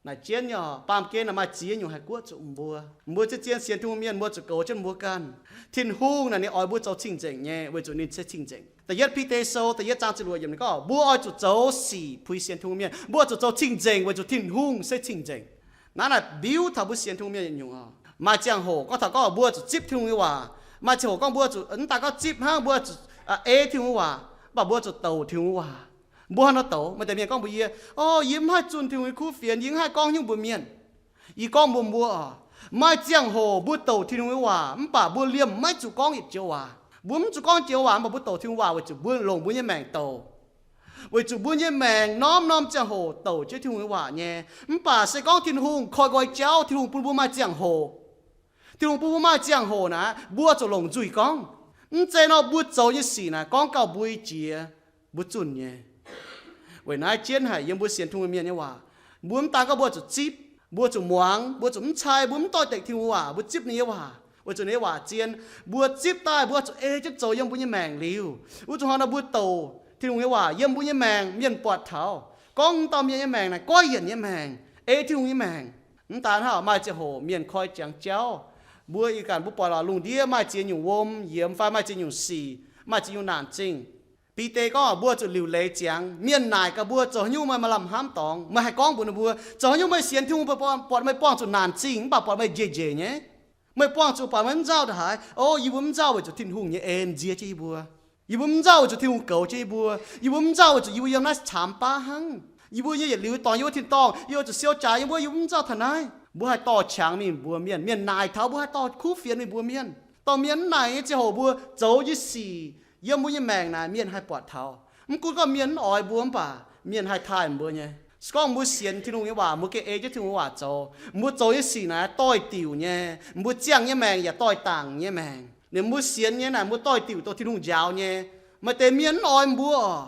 Naaic jienv nyei oc, baamh gen naaic maaih ziex nyungc haih guoqv zuqc mbuo. Mbuo zien-zien sienx Tin-Hungh mienh mbuo zuqc goux jienv mbuo ganh. Tin-Hungh naaic ninh oix mbuo zoux cing-nzengc nyei, weic zuqc ninh se cing-nzengc. Da'yietv Bide Sou da'yietv zaang ziepc luoqc yiemc ninh gorngv, mbuo oix zuqc zoux sic puix sienx Tin-Hungh mienh. Mbuo oix zuqc zoux cing-nzengc weic zuqc Tin-Hungh se cing-nzengc. Naaiv naaic mbiuv taux mbuo sienx Tin-Hungh mienh nyungc oc. Maaih ziangh hoc gorngv taux gorngv mbuo zuqc zipv Tin-Hungh nyei waac. Maaih ziangh hoc gorngv mbuo zuqc, mv daan gorngv zipv hnangv, mbuo zuqc ei Tin-Hungh nyei waac, mv baac mbuo zuqc douc Tin-Hungh nyei waac. Mbuo haaix nor douc? Maaih deix mienh gorngv mbuox yie, o, yie mv haih zunh Tin-Hungh nyei kuv fienx, yie mv haih gorngv nyungc mbuox mienh. Yie gorngv mbuox mbuo oc, maaih ziangh hoc mbuo douc Tin-Hungh nyei waac mv baac mbuo liemh maiv zuqc gorngv yietc joux waac. Mbuo mv zuqc gorngv joux waac mv baac mbuo douc Tin-Hungh waac weic zuqc mbuo longc mbuo nyei maengc douc. Weic zuqc mbuo nyei maengc norm-norm ziangh hoc douc jienv Tin-Hungh nyei waac nyei. Mv baac se gorngv Tin-Hungh koi nqoi jauv, Tin-Hungh bun mbuo maaih ziangh hoc, Tin-Hungh bun mbuo maaih ziangh hoc naaic, mbuo zuqc longc nzuih gorngv. Mv zeiz nor mbuo zoux nyei sic naaic gorngv gauh mbuo jiex, mbuo zunh nyei. Weic naaiv jienv haic yiem mbuo sienx Tin-Hungh mienh nyei waac, mbuo mv daan gorngv mbuo zuqc zipv, mbuo zuqc muangx, mbuo zuqc mv cai, mbuo mv doix-dekc Tin-Hungh waac, mbuo zipv ninh nyei waac weic zuqc ninh nyei waac zien. Mbuo zipv daaih mbuo zuqc ei jienv zoux yiem mbuo nyei maengc liuz, wuov zuqc hnoi nor mbuo douc Tin-Hungh nyei waac yiem mbuo nyei maengc, mienh buatc taux gorngv dauh mienh nyei maengc naaic goiv yienc nyei maengc, ei Tin-Hungh nyei maengc. Mv daan hnangv, maaih ziangh hoc mienh koi jangx jauv, mbuo ih ganh mbuo buatc lorqc, lungh ndiev maaih ziex nyungc wuom yiemx fai maaih ziex nyungc sic, maaih ziex nyungc naanc zingh. Bide gorngv mbuo zuqc liuc leiz ziangx. Mienh naaic gaax mbuo, zoux haaix nyungc meih maaih lamh hnamv dorngx? Meih haih gorngv mbuox ninh mbuo, zoux haaix nyungc meih sienx Tin-Hungh, buatc meih buangh zuqc naanc zingh mv baac buatc meih njiec njiec nyei? Meih buangh zuqc buatc meih mv nzauh ndongc haaix? O, yie mbuo mv nzauh weic zuqc Tin-Hungh nyei en nzie jienv yie mbuo. Yie mbuo mv nzauh weic zuqc Tin-Hungh goux jienv yie mbuo. Yie mbuo mv nzauh weic zuqc yie mbuo yiem naaiv caamx baav hnangv. Yie mbuo nyei yietc liuz dorngx yie mbuo tin-dorngh, yie mbuo zuqc siou jaax yie mbuo, yie mbuo mv nzauh taux naaiv. Mbuo haih dorh qangx mingh mbuox mienh. Mienh naaic taux mbuo haih dorh kuv fienx mingh mbuox mienh. Dorh mienh mv naaic nyei ziangh hoc mbuo zoux nyei sic yiem mbuo nyei maengc naaic mienh haih buatc taux. Mv gunv gorngv mienh mv oix mbuo mv baac mienh haih taaih mbuo nyei. Se gorngv mbuo sienx Tin-Hungh nyei waac, mbuo gengh ei jienv Tin-Hungh nyei waac zoux, mbuo zoux nyei sic naaic doix-diuc nyei, mbuo ziangh nyei maengc yaac doix-dangc nyei maengc. Ninh mbuo sienx nyei naaic mbuo doix-diuc dongh Tin-Hungh njaaux nyei. Maaih deix mienh mv oix mbuo oc,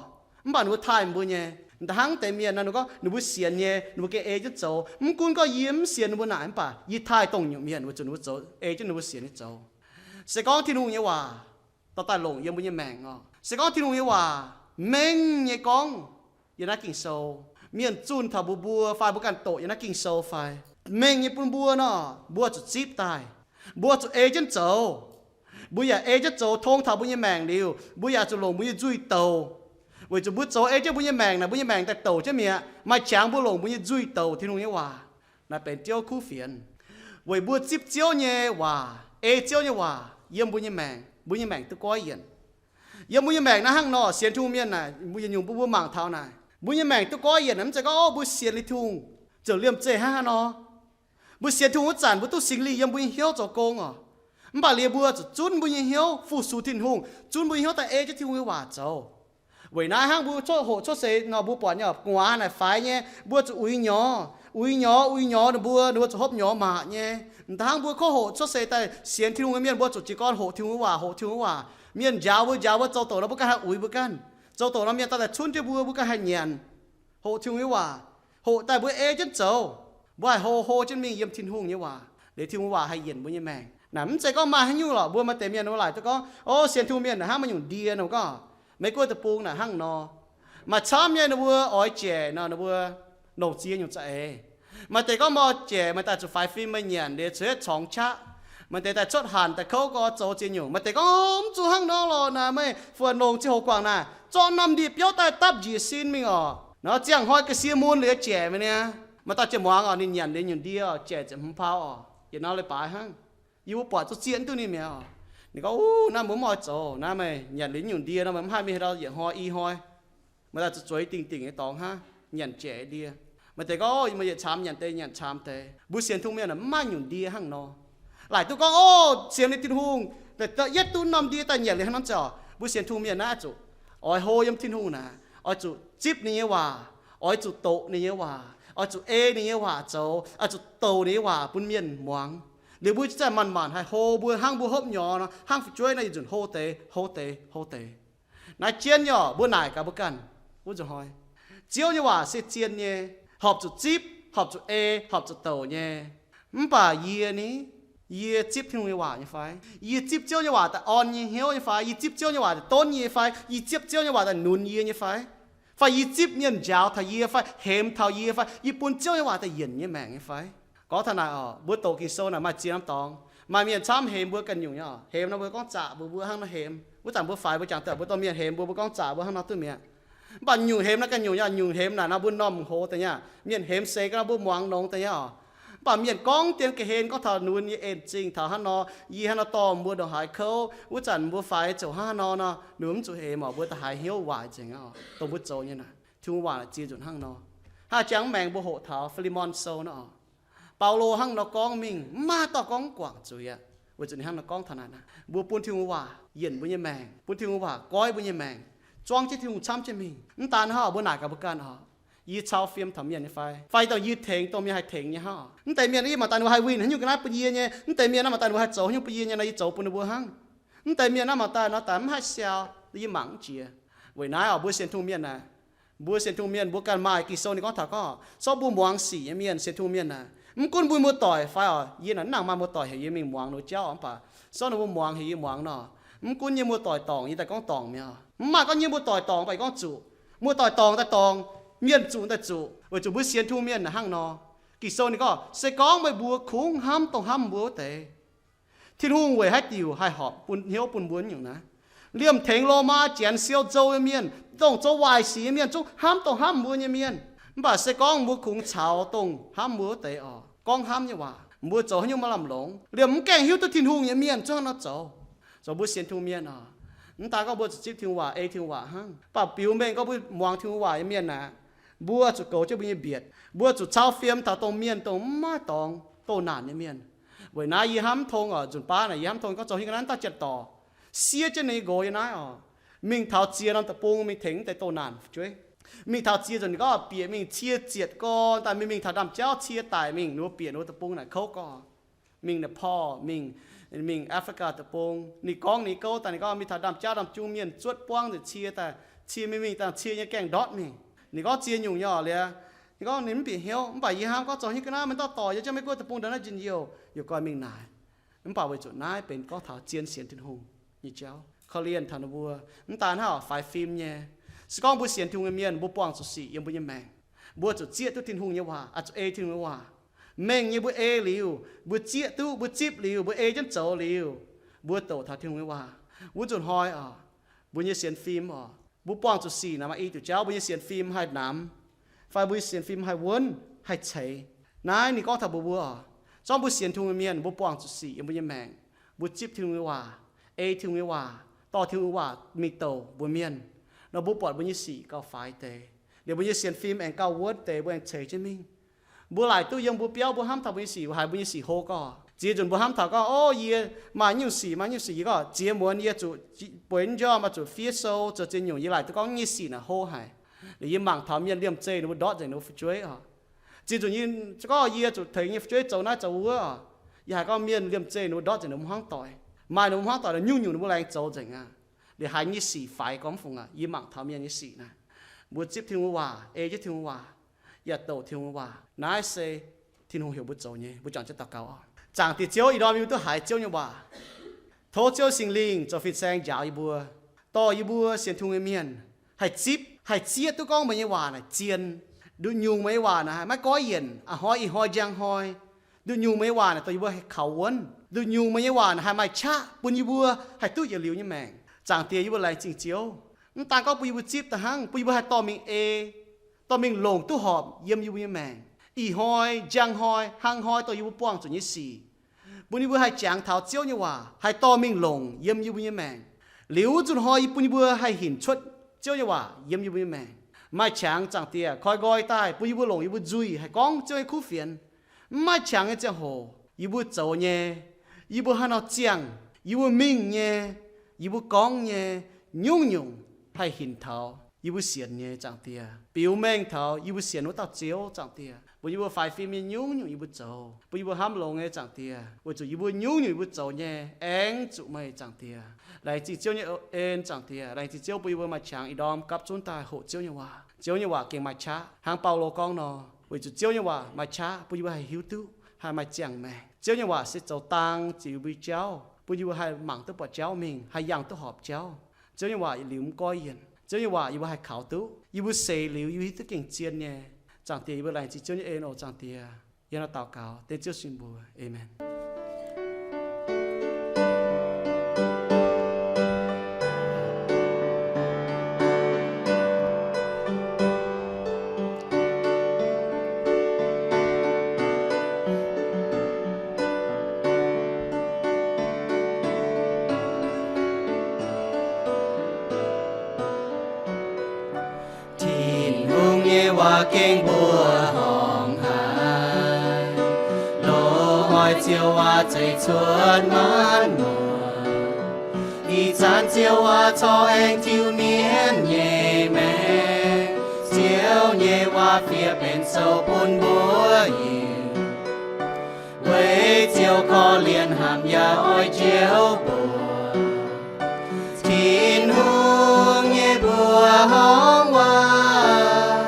mv baac ninh mbuo taaih mbuo nyei. Da'hnangv deix mienh nor, ninh gorngv ninh mbuo sienx nyei, ninh mbuo gengh ei jienv zoux. Mv gunv gorngv yie mv sienx ninh mbuo naaic mv baac yie taaih dongh nyungc mienh weic zuqc ninh mbuo zoux, ei jienv ninh mbuo sienx nyei zoux. Se gorngv Tin-Hungh nyei waac dorh daaih longc yiem mbuo nyei maengc oc. Se gorngv Tin-Hungh nyei waac mengh nyei gorngv yiem naaiv Ging-Sou, mienh zunh taux mbuox mbuo fai mbuo ganh doqc yiem naaiv Ging-Sou fai, mengh nyei bun mbuo nor, mbuo zuqc zipv daaih, mbuo zuqc ei jienv zoux. Mbuo yaac ei jienv zoux tong taux mbuo nyei maengc liuz, mbuo yaac zuqc longc mbuo nyei nzuih douc. Weic zuqc mbuo zoux ei jienv mbuo nyei maengc naaic, mbuo nyei maengc daaih douc jienv mi'aqv. Maaih qangx mbuo longc mbuo nyei nzuih douc Tin-Hungh nyei waac. Naaiv benx Ziouv kuv fienx. Weic mbuo zipv Ziouv nyei waac, ei Ziouv nyei waac yiem mbuo nyei maengc, mbuo nyei maengc duqv goiv yienc. Yiem mbuo nyei maengc naaiv hnangv nor, sienx Tin-Hungh mienh naaic, mbuo yietc nyungc mbuo, mbuo mangc taux naaic, mbuo nyei maengc duqv goiv yienc naaic, mv zeiz gorngv, o, mbuo sienx liuz Tin-Hungh ziouc liemh zeih hnangv haaix nor. Mbuo sienx Tin-Hungh wuov zanc mbuo duqv Singx Lingh yiem mbuo nyei hnyouv zoux gong oc. Mv baac liuz mbuo zuqc zunv mbuo nyei hnyouv fu-sux Tin-Hungh, zunv mbuo nyei hnyouv daaih ei jienv Tin-Hungh nyei waac zoux. Weic naaiv hnangv mbuo coqv hoqc coqv seix nor, mbuo buatc nyei gu'nguaaz naaic faix nyei, mbuo zuqc uix nyorx, uix nyorx, uix nyorx ninh mbuo, ninh mbuo zuqc hopv nyorx maac nyei. M'daaih hnangv mbuo coqv hoqc coqv seix daaih sienx Tin-Hungh nyei mienh, mbuo zuqc jiez gorn hoqc Tin-Hungh waac, hoqc Tin-Hungh waac. Mienh njaaux mbuo, njaaux mbuo zoux douc nor, mbuo ganh haih uix mbuo ganh. Zoux douc nor mienh dorh daaih cunv jienv mbuo, mbuo ganh haih nyanc. Hoqc Tin-Hungh nyei waac, hoqc daaih mbuo ei jienv zoux. Mbuo haih hlo hlo jienv mingh yiem Tin-Hungh nyei waac, liuz Tin-Hungh waac haih yienc mbuo nyei maengc. Naaic mv zeiz gorngv maaih haaix nyungc lorqc. Mbuo maaih deix mienh ninh mbuo laaic duqv gorngv, o, sienx Tin-Hungh mienh naaic hnangv maaih nyungc ndie nor gorngv, Meiv Guoqv deic-bung naaic hnangv nor. Maaih camv nyei ninh mbuo oix jaic nor, ninh mbuo, longc ziex nyungc za'eix. Maaih deix gorngv meih oix jaic, meih daaih zuqc faix fim, meih nyanc liuz cuotv corngx qaqv. Maaih deix daaih cuotv hanc daaih kouv gorx zoux ziex nyungc. Maaih deix gorngv, Mv zuqc hnangv nor lorqc naaic, meih fu'jueiv longc ziangh hoc guangc naaic, zorqv norm ndie-biouv daaih dapv njiec sin mingh oc. Nor ziangh hnoi ga'sie mun liuz jaic mi'aqv. Maaih dauh jiex muangx oc, ninh nyanc liuz nyungc ndie oc, jaic ziepc hmz pauv oc, yietc norm leiz-baaix hnangv. Yie mbuo buatc zuqc zieqv duqv ninh mi'aqv oc. Ninh gorngv, Uv, naaiv mbuo mv oix zoux. Naaiv meih nyanc liuz nyungc ndie nor, meih mv haih mingh haaix dauh yietc hnoi i hnoi. Meih daaih zuqc zueiz dingh dingc nyei dorngx hnangv, nyanc jaic ndie. Maaih deix gorngv, Meih yietc caamx nyanc deix, nyanc caamx deix. Mbuo sienx Tin-Hungh mienh mv maaih nyungc ndie hnangv nor. Laaic duqv gorngv, Ov, sienx liuz Tin-Hungh, yietv duqv norm ndie daaih nyanc liuz hnangv nor ziouc. Mbuo sienx Tin-Hungh mienh naaiv zuqc oix hlo yiem Tin-Hungh naaic, oix zuqc zipv ninh nyei waac, oix zuqc doqc ninh nyei waac, oix zuqc ei ninh nyei waac zoux, oix zuqc douc ninh nyei waac bun mienh muangx. Liuz mbuo zaih manc-manc haih hlo mbuo hnangv mbuo hopv nyorx nor, hnangv fu'jueiv nor yietc nzunc hlo deix, hlo deix, hlo deix. Naaiv jienv nyei oc, mbuo naaic gaax mbuo ganh wuov nzunc hnoi. Ziouv nyei waac se zien nyei, horpc zuqc zipv, horpc zuqc ei, horpc zuqc douc nyei. Mv baac yie ni, yie zipv Tin-Hungh nyei waac nyei fai? Yie zipv Ziouv nyei waac daaih orn nyei hnyouv nyei fai? Yie zipv Ziouv nyei waac daaih donv yie fai? Yie zipv Ziouv nyei waac daaih nunz yie nyei fai? Fai yie zipv mienh njaaux taux yie fai hemx taux yie fai yie bun Ziouv nyei waac daaih yienc nyei maengc nyei fai? Gorngv taux naaic oc, mbuo doqc Ging-Sou naaic maaih ziex norm dorngx. Maaih mienh camv hemx mbuo ganh nyungc nyei oc. Hemx nor mbuo gorngv zaqc mbuo, mbuo hnangv nor hemx. Wuov zanc mbuo faix mbuo jangx daaih mbuo dorh mienh hemx mbuo, mbuo gorngv zaqc mbuo hnangv nor duqv mi'aqv. Mv baac nyungc hemx naaiv ganh nyungc nyei, nyungc hemx naaic nor mbuo m'normh hoz deix nyei. Mienh hemx seix ga'naaiv mbuo muangx longx deix nyei oc. Mv baac mienh gorngv dien ga'hlen gorngv taux nunz nyei en zingh taux hnangv nor, yie hnangv nor dorh mbuo ndongc haaix kouv, wuov zanc mbuo faix ziouc hnangv nor nor, ninh mv zuqc hemx oc, mbuo da'haiz hnyouv waaic nzengc aqv oc. Dongh mbuo zoux nyei naaic, Tin-Hungh waac ziex nzunc hnangv nor. Hnangv jangx mv maengx mbuo hoqc taux Fi^li^mon Sou nor oc. Baulo hnangv nor gorngv mingh, mv maaih dauh gorngv mv guangc zuiz aqv, weic zuqc ninh hnangv nor gorngv taux naaic, mbuo bun Tin-Hungh waac yienc mbuo nyei maengc, bun Tin-Hungh waac goiv mbuo nyei maengc, zuangv jienv Tin-Hungh camv jienv mingh. Mv daan hnangv oc, mbuo naaic gaax mbuo ganh oc. Yie cau fim taux mienh nyei fai? Fai dongh yie tengx dongh mienh haih tengx nyei hnangv oc. Mv deix mienh naaiv maaih daaih ninh mbuo haih winh haaix nyungc ga'naaiv bun yie nyei, mv deix mienh naaiv maaih daaih ninh mbuo haih zoux haaix nyungc bun yie nyei nor, yie zoux bun ninh mbuo hnangv. Mv deix mienh naaiv maaih daaih nor daaih mv haih siau, yie mangc mv jiex. Weic naaiv oc, mbuo sienx Tin-Hungh mienh naaic, mbuo sienx Tin-Hungh mienh mbuo ganh maaih Ging-Sou ninh gorngv taux gorngv, sortv mbuo muangx sic nyei mienh, sienx Tin-Hungh mienh naaic, mv gunv mbuo muoz-doic fai oc, yie naaic mv nangc maaih muoz-doic heuc yie mingh muangx ninh mbuo jauv oc, mv baac sortv ninh mbuo muangx heuc yie muangx nor, mv gunv nyei muoz-doic dorngc yie daaih gorngv dorngc mi'aqv. Mv maaih gorngv nyei muoz-doic dorngc baac yie gorngv zuqc. Muoz-doic dorngc daaih dorngc, mienh zuqc daaih zuqc, weic zuqc mbuo sienx Tin-Hungh mienh naaic hnangv nor. Ging-Sou ninh gorngv, se gorngv meih mbuo kungx hnamv dongh hnamv mbuo wuov deix, Tin-Hungh weic haaix diuc haih horpc bun hnyouv bun mbuo nyungc naaiv? Liemh tengx Lomaa Janx siou nzou nyei mienh, dongh zoux waaic sic nyei mienh zungv hnamv dongh hnamv mbuo nyei mienh. Mv baac se gorngv mbuo kungx caux dongh hnamv mbuo wuov deix oc, gorngv hnamv nyei waac, mbuo zoux haaix nyungc maaih lamh longx? Liemh mv gaengh hiuv duqv Tin-Hungh nyei mienh zungv hnangv nor zoux. Zoux mbuo sienx Tin-Hungh mienh oc, mv daan gorngv mbuo zuqc zipv Tin-Hungh waac, ei Tin-Hungh waac hnangv, mv baac biux mengh gorngv mbuo muangx Tin-Hungh waac nyei mienh aeqv, mbuo zuqc goux jienv mbuo nyei mbietc, mbuo zuqc cau fiem taux dongh mienh dongh mv maaih dorngx doh naanc nyei mienh. Weic naaiv yie hnamv tong oc, nzunc baav naaic yie hnamv tong gorngv zoux haaix nyungc ga'naaiv daaih janx-dorc, siev jienv ninh nyei nqox yiem naaiv oc. Mingh taux ziex norm deic-bung mingh tengx mv deix doh naanc fu'jueiv. Mingh taux ziex nzunc ninh gorngv bieqc mingh cie zietc gorn daaih, mingh mingh taux ndaamv-jauv cie daic mingh, ninh mbuo bieqc ninh mbuo deic-bung naaic kouv gorx. Mingh Nepal, mingh, mingh Africa deic-bung. Ninh gorngv ninh gouv daaih ninh gorngv mingh taux ndaamv-jauv ndaamv-jung mienh zuotv buangv nzengc cie daaih, cie mingh mingh daaih cie nyei gaengh ndortv mingh. Ninh gorngv ziex nyungc nyei oc liuz, ninh gorngv ninh mv bieqc hnyouv. Mv baac yie hnamv gorngv zoux haaix nyungc ga'naaiv maiv dauh dorh yie jienv Meiv Guoqv deic-bung ndau naaiv njien-youh, yie goiv mingh naaic. Mv baac weic zuqc naaiv benx gorngv taux zien sienx Tin-Hungh nyei jauv, korv-lienh taux ninh mbuo. Mv daan hnangv oc, faix fim nyei. Se gorngv mbuo sienx Tin-Hungh nyei mienh, mbuo buangh zuqc sic yiem mbuo nyei maengc, mbuo zuqc zieqv duqv Tin-Hungh nyei waac, oix zuqc ei Tin-Hungh nyei waac. Mengh nyei mbuo ei liuz, mbuo zieqv duqv, mbuo zipv liuz, mbuo ei jienv zoux liuz, mbuo douc taux Tin-Hungh nyei waac. Wuov nzunc hnoi oc, mbuo nyei sienx fim oc, mbuo buangh zuqc sic naaic maaih i diuc jauv mbuo nyei sienx fim haih namx, fai mbuo nyei sienx fim haih wuonv, haih ceix. Naaiv ninh gorngv taux mbuo mbuo oc, zorngv mbuo sienx Tin-Hungh nyei mienh, mbuo buangh zuqc sic yiem mbuo nyei maengc, mbuo zipv Tin-Hungh nyei waac, ei Tin-Hungh nyei waac, dorh Tin-Hungh nyei waac mingh douc mbuo mienh, nor mbuo buatc mbuo nyei sic gauh faix deix, liuz mbuo nyei sienx fim aengx gauh wuonv deix, mbuo aengx ceix jienv mingh. Mbuo laaic duqv yiem mbuo biauv mbuo hnamv taux mbuo nyei sic, haiz mbuo nyei sic hlo gorx. Ziex nzunc mbuo hnamv taux gorngv, Ov, yie maaih nyungc sic, maaih nyungc sic, yie gorngv ziex muonz yie zuqc bueix njormh, oix zuqc fiev sou, zoux ziex nyungc, yie laaic duqv gorngv nyei sic naaic hlo haic. Liuz yie mangc taux mienh liemh zeih ninh mbuo ndortv nzengc ninh mbuo fu'jueiv oc. Ziex nzunc yie gorngv yie zuqc tengx nyei fu'jueiv zoux naaiv zoux wuov oc. Yie haiz gorngv mienh liemh zeih ninh mbuo ndortv nzengc ninh mbuo hmuangv doic. Maaih ninh mbuo hmuangv doic naaic nyungc-nyungc ninh mbuo laengz zoux nzengc aqv. Liuz haiz nyei sic faix gormx fungc aqv. Yie mangc taux mienh nyei sic naaic, mbuo zipv Tin-Hungh waac, ei jienv Tin-Hungh waac, yaac douc Tin-Hungh waac. Naaiv se Tin-Hungh heuc mbuo zoux nyei. Mbuo juangc jienv daux gaux oc. Zaangc Diex Ziouv, ih ndorm yie mbuo duqv haiz Ziouv nyei waac. Tov Ziouv Singx Lingh zoux fin-saeng njaaux yie mbuo, dorh yie mbuo sienx Tin-Hungh nyei mienh haih zipv, haih zieqv duqv gorngv meih nyei waac naaic zien, Nduqc nyungc meih nyei waac naaic haih maiv goiv yienc, a'hnoi ih hnoi njang hnoi. Nduqc nyungc meih nyei waac naaic dorh yie mbuo haih kaux wuonv. Nduqc nyungc meih nyei waac naaic haih maaih qaqv bun yie mbuo haih duqv yietc liuz nyei maengc. Zaangc Diex, yie mbuo laengz zingh Ziouv. Mv daan gorngv bun yie mbuo zipv daaih hnangv, bun yie mbuo haih dorh mingh ei, dorh mingh longc duqv horpc yiem yie mbuo nyei maengc. Ih hnoi, njang hnoi, hnangv hnoi dorh yie mbuo buangh zuqc nyei sic, bun yie mbuo haih jangx taux Ziouv nyei waac, haih dorh mingh longc yiem yie mbuo nyei maengc. Liuz wuov nzunc hnoi yie bun yie mbuo haih hinc cuotv Ziouv nyei waac yiem yie mbuo nyei maengc. Maaih qangx, Zaangc Diex, koi nqoi daaih bun yie mbuo longc yie mbuo nzuih haih gorngv Ziouv nyei kuv fienx. Mv maaih qangx nyei ziangh hoc yie mbuo zoux nyei, yie mbuo haaix nor ziangh, yie mbuo mingh nyei, yie mbuo gorngv nyei, nyungc-nyungc haih hinc taux yie mbuo sienx nyei, Zaangc Diex, biux mengh taux yie mbuo sienx wuov dauh Ziouv, Zaangc Diex, bun yie mbuo faix fim nyei nyungc-nyungc yie mbuo zoux, bun yie mbuo hnamv longx nyei, Zaangc Diex, weic zuqc yie mbuo nyungc-nyungc yie mbuo zoux nyei aengx zuqc meih, Zaangc Diex. Laengz zingh Ziouv nyei en, Zaangc Diex. Laengz zingh Ziouv bun yie mbuo maaih qangx ih ndorm gapv zunv daaih hoqc Ziouv nyei waac. Ziouv nyei waac gengh maaih qaqv hnangv Baulo gorngv nor, weic zuqc Ziouv nyei waac maaih qaqv bun yie mbuo haih hiuv duqv, haih maaih ziangh maengc. Ziouv nyei waac se zoux dang ziux yie mbuo jauv, bun yie mbuo haih mangc duqv buatc jauv mingh, haih yangh duqv horpc jauv. Ziouv nyei waac yietc liuz mv goiv yienc. Ziouv nyei waac yie mbuo haih kaux duqv, yie mbuo seix liuz yie mbuo hiuv duqv gengh zien nyei. Zaangc Diex, yie mbuo laengz zingh Ziouv nyei en oc, Zaangc Diex. Yie nor daux gaux dengv Ziouv sin mbuox, Aamen. Tin-Hungh nyei waac gengh mbuoqc horngh haic, loz-hnoi Ziouv waac zeix cuotv maanc muotc. Ih zanc Ziouv waac corc aengx tiuv mienh nyei maengc. Ziouv nyei waac fiev benx sou bun mbuo hiuv. Weic Ziouv korv-lienh hnamv yaac oix Ziouv mbuox. Tin-Hungh nyei mbuoqc horngh waac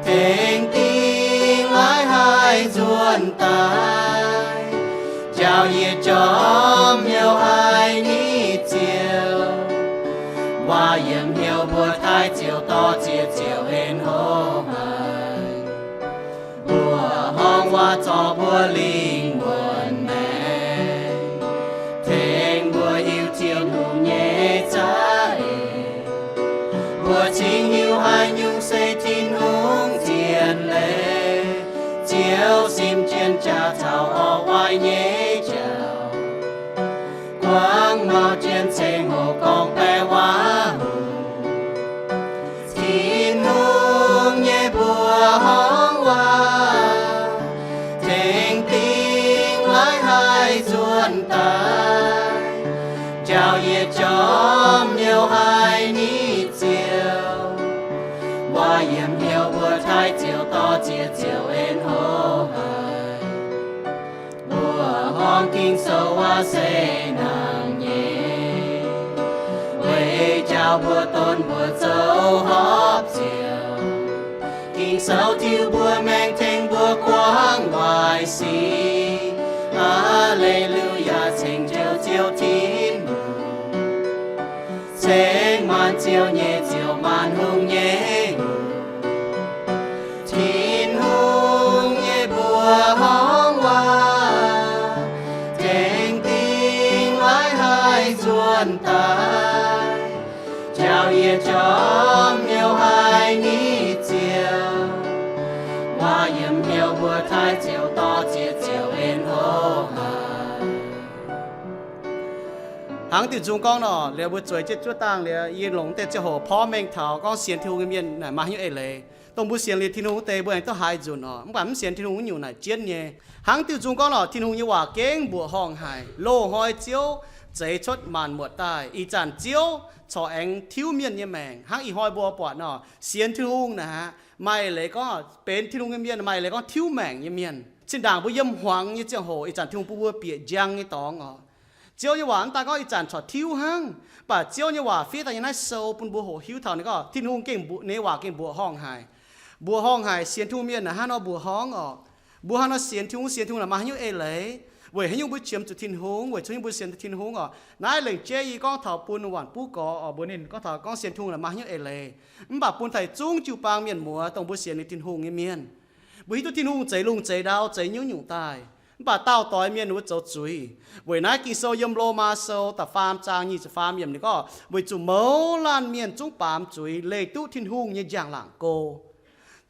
tengx dingh laaiv haih nzuonx daaih, njaaux yietc jorm hnyouv haic nyei Ziouv. Waac yiem hnyouv mbuo taaih ziouc dorh ziex ziouc en hlo haic. Mbuoqc horngh waac zorc mbuo lingh wuonh maengc, tengx mbuo hiuv Tin-Hungh nyei za'eix. Mbuo cingx hiuv haaix nyungc se Tin-Hungh zien leiz. Ziouv simv jienv jaax caux orv waaic nyei jauv, guangc mauh jienv ceng-hoc gorngv-baeqc waac-hungh. Tin-Hungh nyei mbuoqc horngh waac tengx dingh laaiv haih nzuonx daaih, njaaux yietc jorm hnyouv haic nyei Ziouv. Waac yiem hnyouv mbuo taaih ziouc dorh ziex ziouc en hlo haic. Mbuoqc horngh Ging-Sou waac se hnangv nyei, weic njaaux mbuo donv mbuo zoux horpc Ziouv. Ging-Sou tiuv mbuo maengc tengx mbuo guangc waaic sic. Aa^le^lu^yaa, ceng Ziouv, Ziouv Tin-Hungh, ceng maanc ziouv nyei Ziouv, maanc hungh nyei Hungh. Tin-Hungh nyei mbuoqc horngh waac tengx dingh laaiv haih nzuonx daaih, njaaux yietc jorm hnyouv haic nyei Ziouv. Waac yiem hnyouv mbuo taaih ziouc dorh ziex ziouc en hlo haic. Hnangv diuh nzung gorngv nor, liuz mbuo zueiz jienv zuov dangh liuz, yie longc deix ziangh hoc porv mengh taux gorngv sienx Tin-Hungh nyei mienh naaic maaih haaix nyungc eix leiz. Dongh mbuo sienx liuz Tin-Hungh wuov deix mbuo aengx duqv haaix nzunc oc. Mv baac mv sienx Tin-Hungh wuov nyungc naaic jienv nyei. Hnangv diuh nzung gorngv nor, Tin-Hungh nyei waac gengh mbuoqc horngh haic. Loz-hnoi Ziouv zeix cuotv maanc muotc daaih. Ih zanc Ziouv corc aengx tiuv mienh nyei maengc. Hnangv ih hnoi mbuo buatc nor, sienx Tin-Hungh naaic aqv, maaih eix leiz gorngv benx Tin-Hungh nyei mienh, maaih eix leiz gorngv tiuv maengc nyei mienh. Zinh ndaangc mbuo yiem hmuangx nyei ziangh hoc, ih zanc Tin-Hungh bun mbuo bieqc njang nyei dorngx oc. Ziouv nyei waac mv daan gorngv ih zanc corc tiuv hnangv, mv baac Ziouv nyei waac fiev daaih nyei naaiv sou bun mbuo hoqc hiuv taux ninh gorngv Tin-Hungh gengh mbuoqc, ninh nyei waac gengh mbuoqc horngh haic. Mbuoqc horngh haic, sienx Tin-Hungh mienh naaic hnangv nor mbuoqc horngh oc. Mbuo hnangv nor sienx Tin-Hungh, sienx Tin-Hungh naaic maaih haaix nyungc eix leiz? Weic haaix nyungc mbuo qiemx zuqc Tin-Hungh? Weic zuqc mbuo sienx Tin-Hungh oc. Naaiv lengc jeiv yie gorngv taux bun wuonc buv gorx oc, mbuox ninh gorngv taux gorngv sienx Tin-Hungh naaic maaih haaix nyungc eix leiz, mv baac bun taux yietc zungv jiu-baang mienh muoz dongh mbuo sienx liuz Tin-Hungh nyei mienh. Mbuo hiuv duqv Tin-Hungh zeix lungh zeix ndau, zeix nyungc-nyungc daaih, mv baac daauh doix mienh wuov zoux zuiz. Weic naaiv Ging-Sou yiem Lomaa Sou da'faam zaang nyic ziepc faam yiemc ninh gorngv, weic zuqc mouz laanh mienh zungv baamz zuiz leih duqv Tin-Hungh nyei njang-laangc go.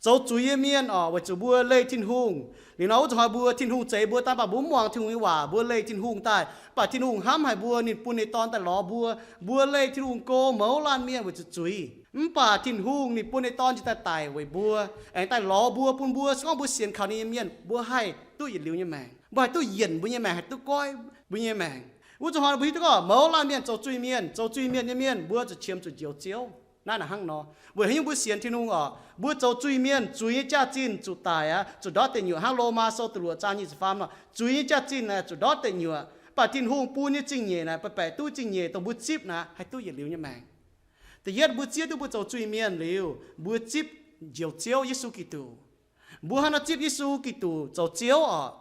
Zoux zuiz nyei mienh oc, weic zuqc mbuo leih Tin-Hungh. Liuz nor wuov zuqc hnoi mbuo Tin-Hungh zeix mbuo daaih, mv baac mbuo mv muangx Tin-Hungh nyei waac, mbuo leih Tin-Hungh daaih. Mv baac Tin-Hungh hnamv haic mbuo, ninh bun ninh Dorn daaih lorz mbuo. Mbuo leih Tin-Hungh go mouz laanh mienh weic zuqc zuiz. Mv baac Tin-Hungh ninh bun ninh Dorn njiec daaih daic weic mbuo, aengx daaih lorz mbuo, bun mbuo se gorngv mbuo sienx kaux ninh nyei mienh, mbuo haih duqv yietc liuz nyei maengc. Mbuo haih duqv yienc mbuo nyei maengc, haih duqv goiv mbuo nyei maengc. Wuov zuqc hnoi mbuo hiuv duqv gorngv mouz laanh mienh zoux zuiz mienh, zoux zuiz mienh nyei mienh, mbuo zuqc qiemx zuqc njoux Ziouv. Naaiv naaic hnangv nor. Weic haaix nyungc mbuo sienx Tin-Hungh oc? Mbuo zoux zuiz mienh, zuiz nyei jaax-zinh zuqc daic aqv, zuqc ndortv deic nyuoqc hnangv Lomaa Sou da'luoqc zaang nyic ziepc faam nor. Zuiz nyei jaax-zinh naaic zuqc ndortv deic nyuoqc, mv baac Tin-Hungh bun nyei zingh nyeic naaic, baeqc baeqc duqv zingh nyeic dongh mbuo zipv naaic, haih duqv yietc liuz nyei maengc. Da'yietv mbuo zieqv duqv mbuo zoux zuiz mienh liuz, mbuo zipv njoux Ziouv Yesu Giduc. Mbuo hnangv nor zipv Yesu Giduc zoux Ziouv oc.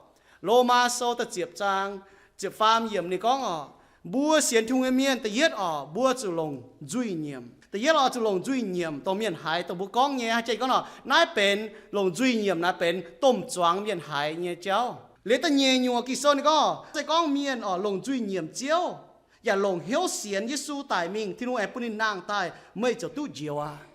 Lomaa Sou da'ziepc zaang ziepc faam yiemc ninh gorngv oc, mbuo sienx Tin-Hungh nyei mienh da'yietv oc, mbuo zuqc longc nzuih nyiemc. Da'yietv oc, zuqc longc nzuih nyiemc dongh mienh haiz dongh mbuo gorngv nyei. Haaix jiex gorngv nor, naaiv benx longc nzuih nyiemc naaiv benx domh zuangx mienh haiz nyei jauv. Liuz da'nyeic nyungc Ging-Sou ninh gorngv, se gorngv mienh oc longc nzuih nyiemc Ziouv, yaac longc hnyouv sienx Yesu daic mingh, Tin-Hungh aengx bun ninh nangh daaih, meih ziouc duqv njoux aqv.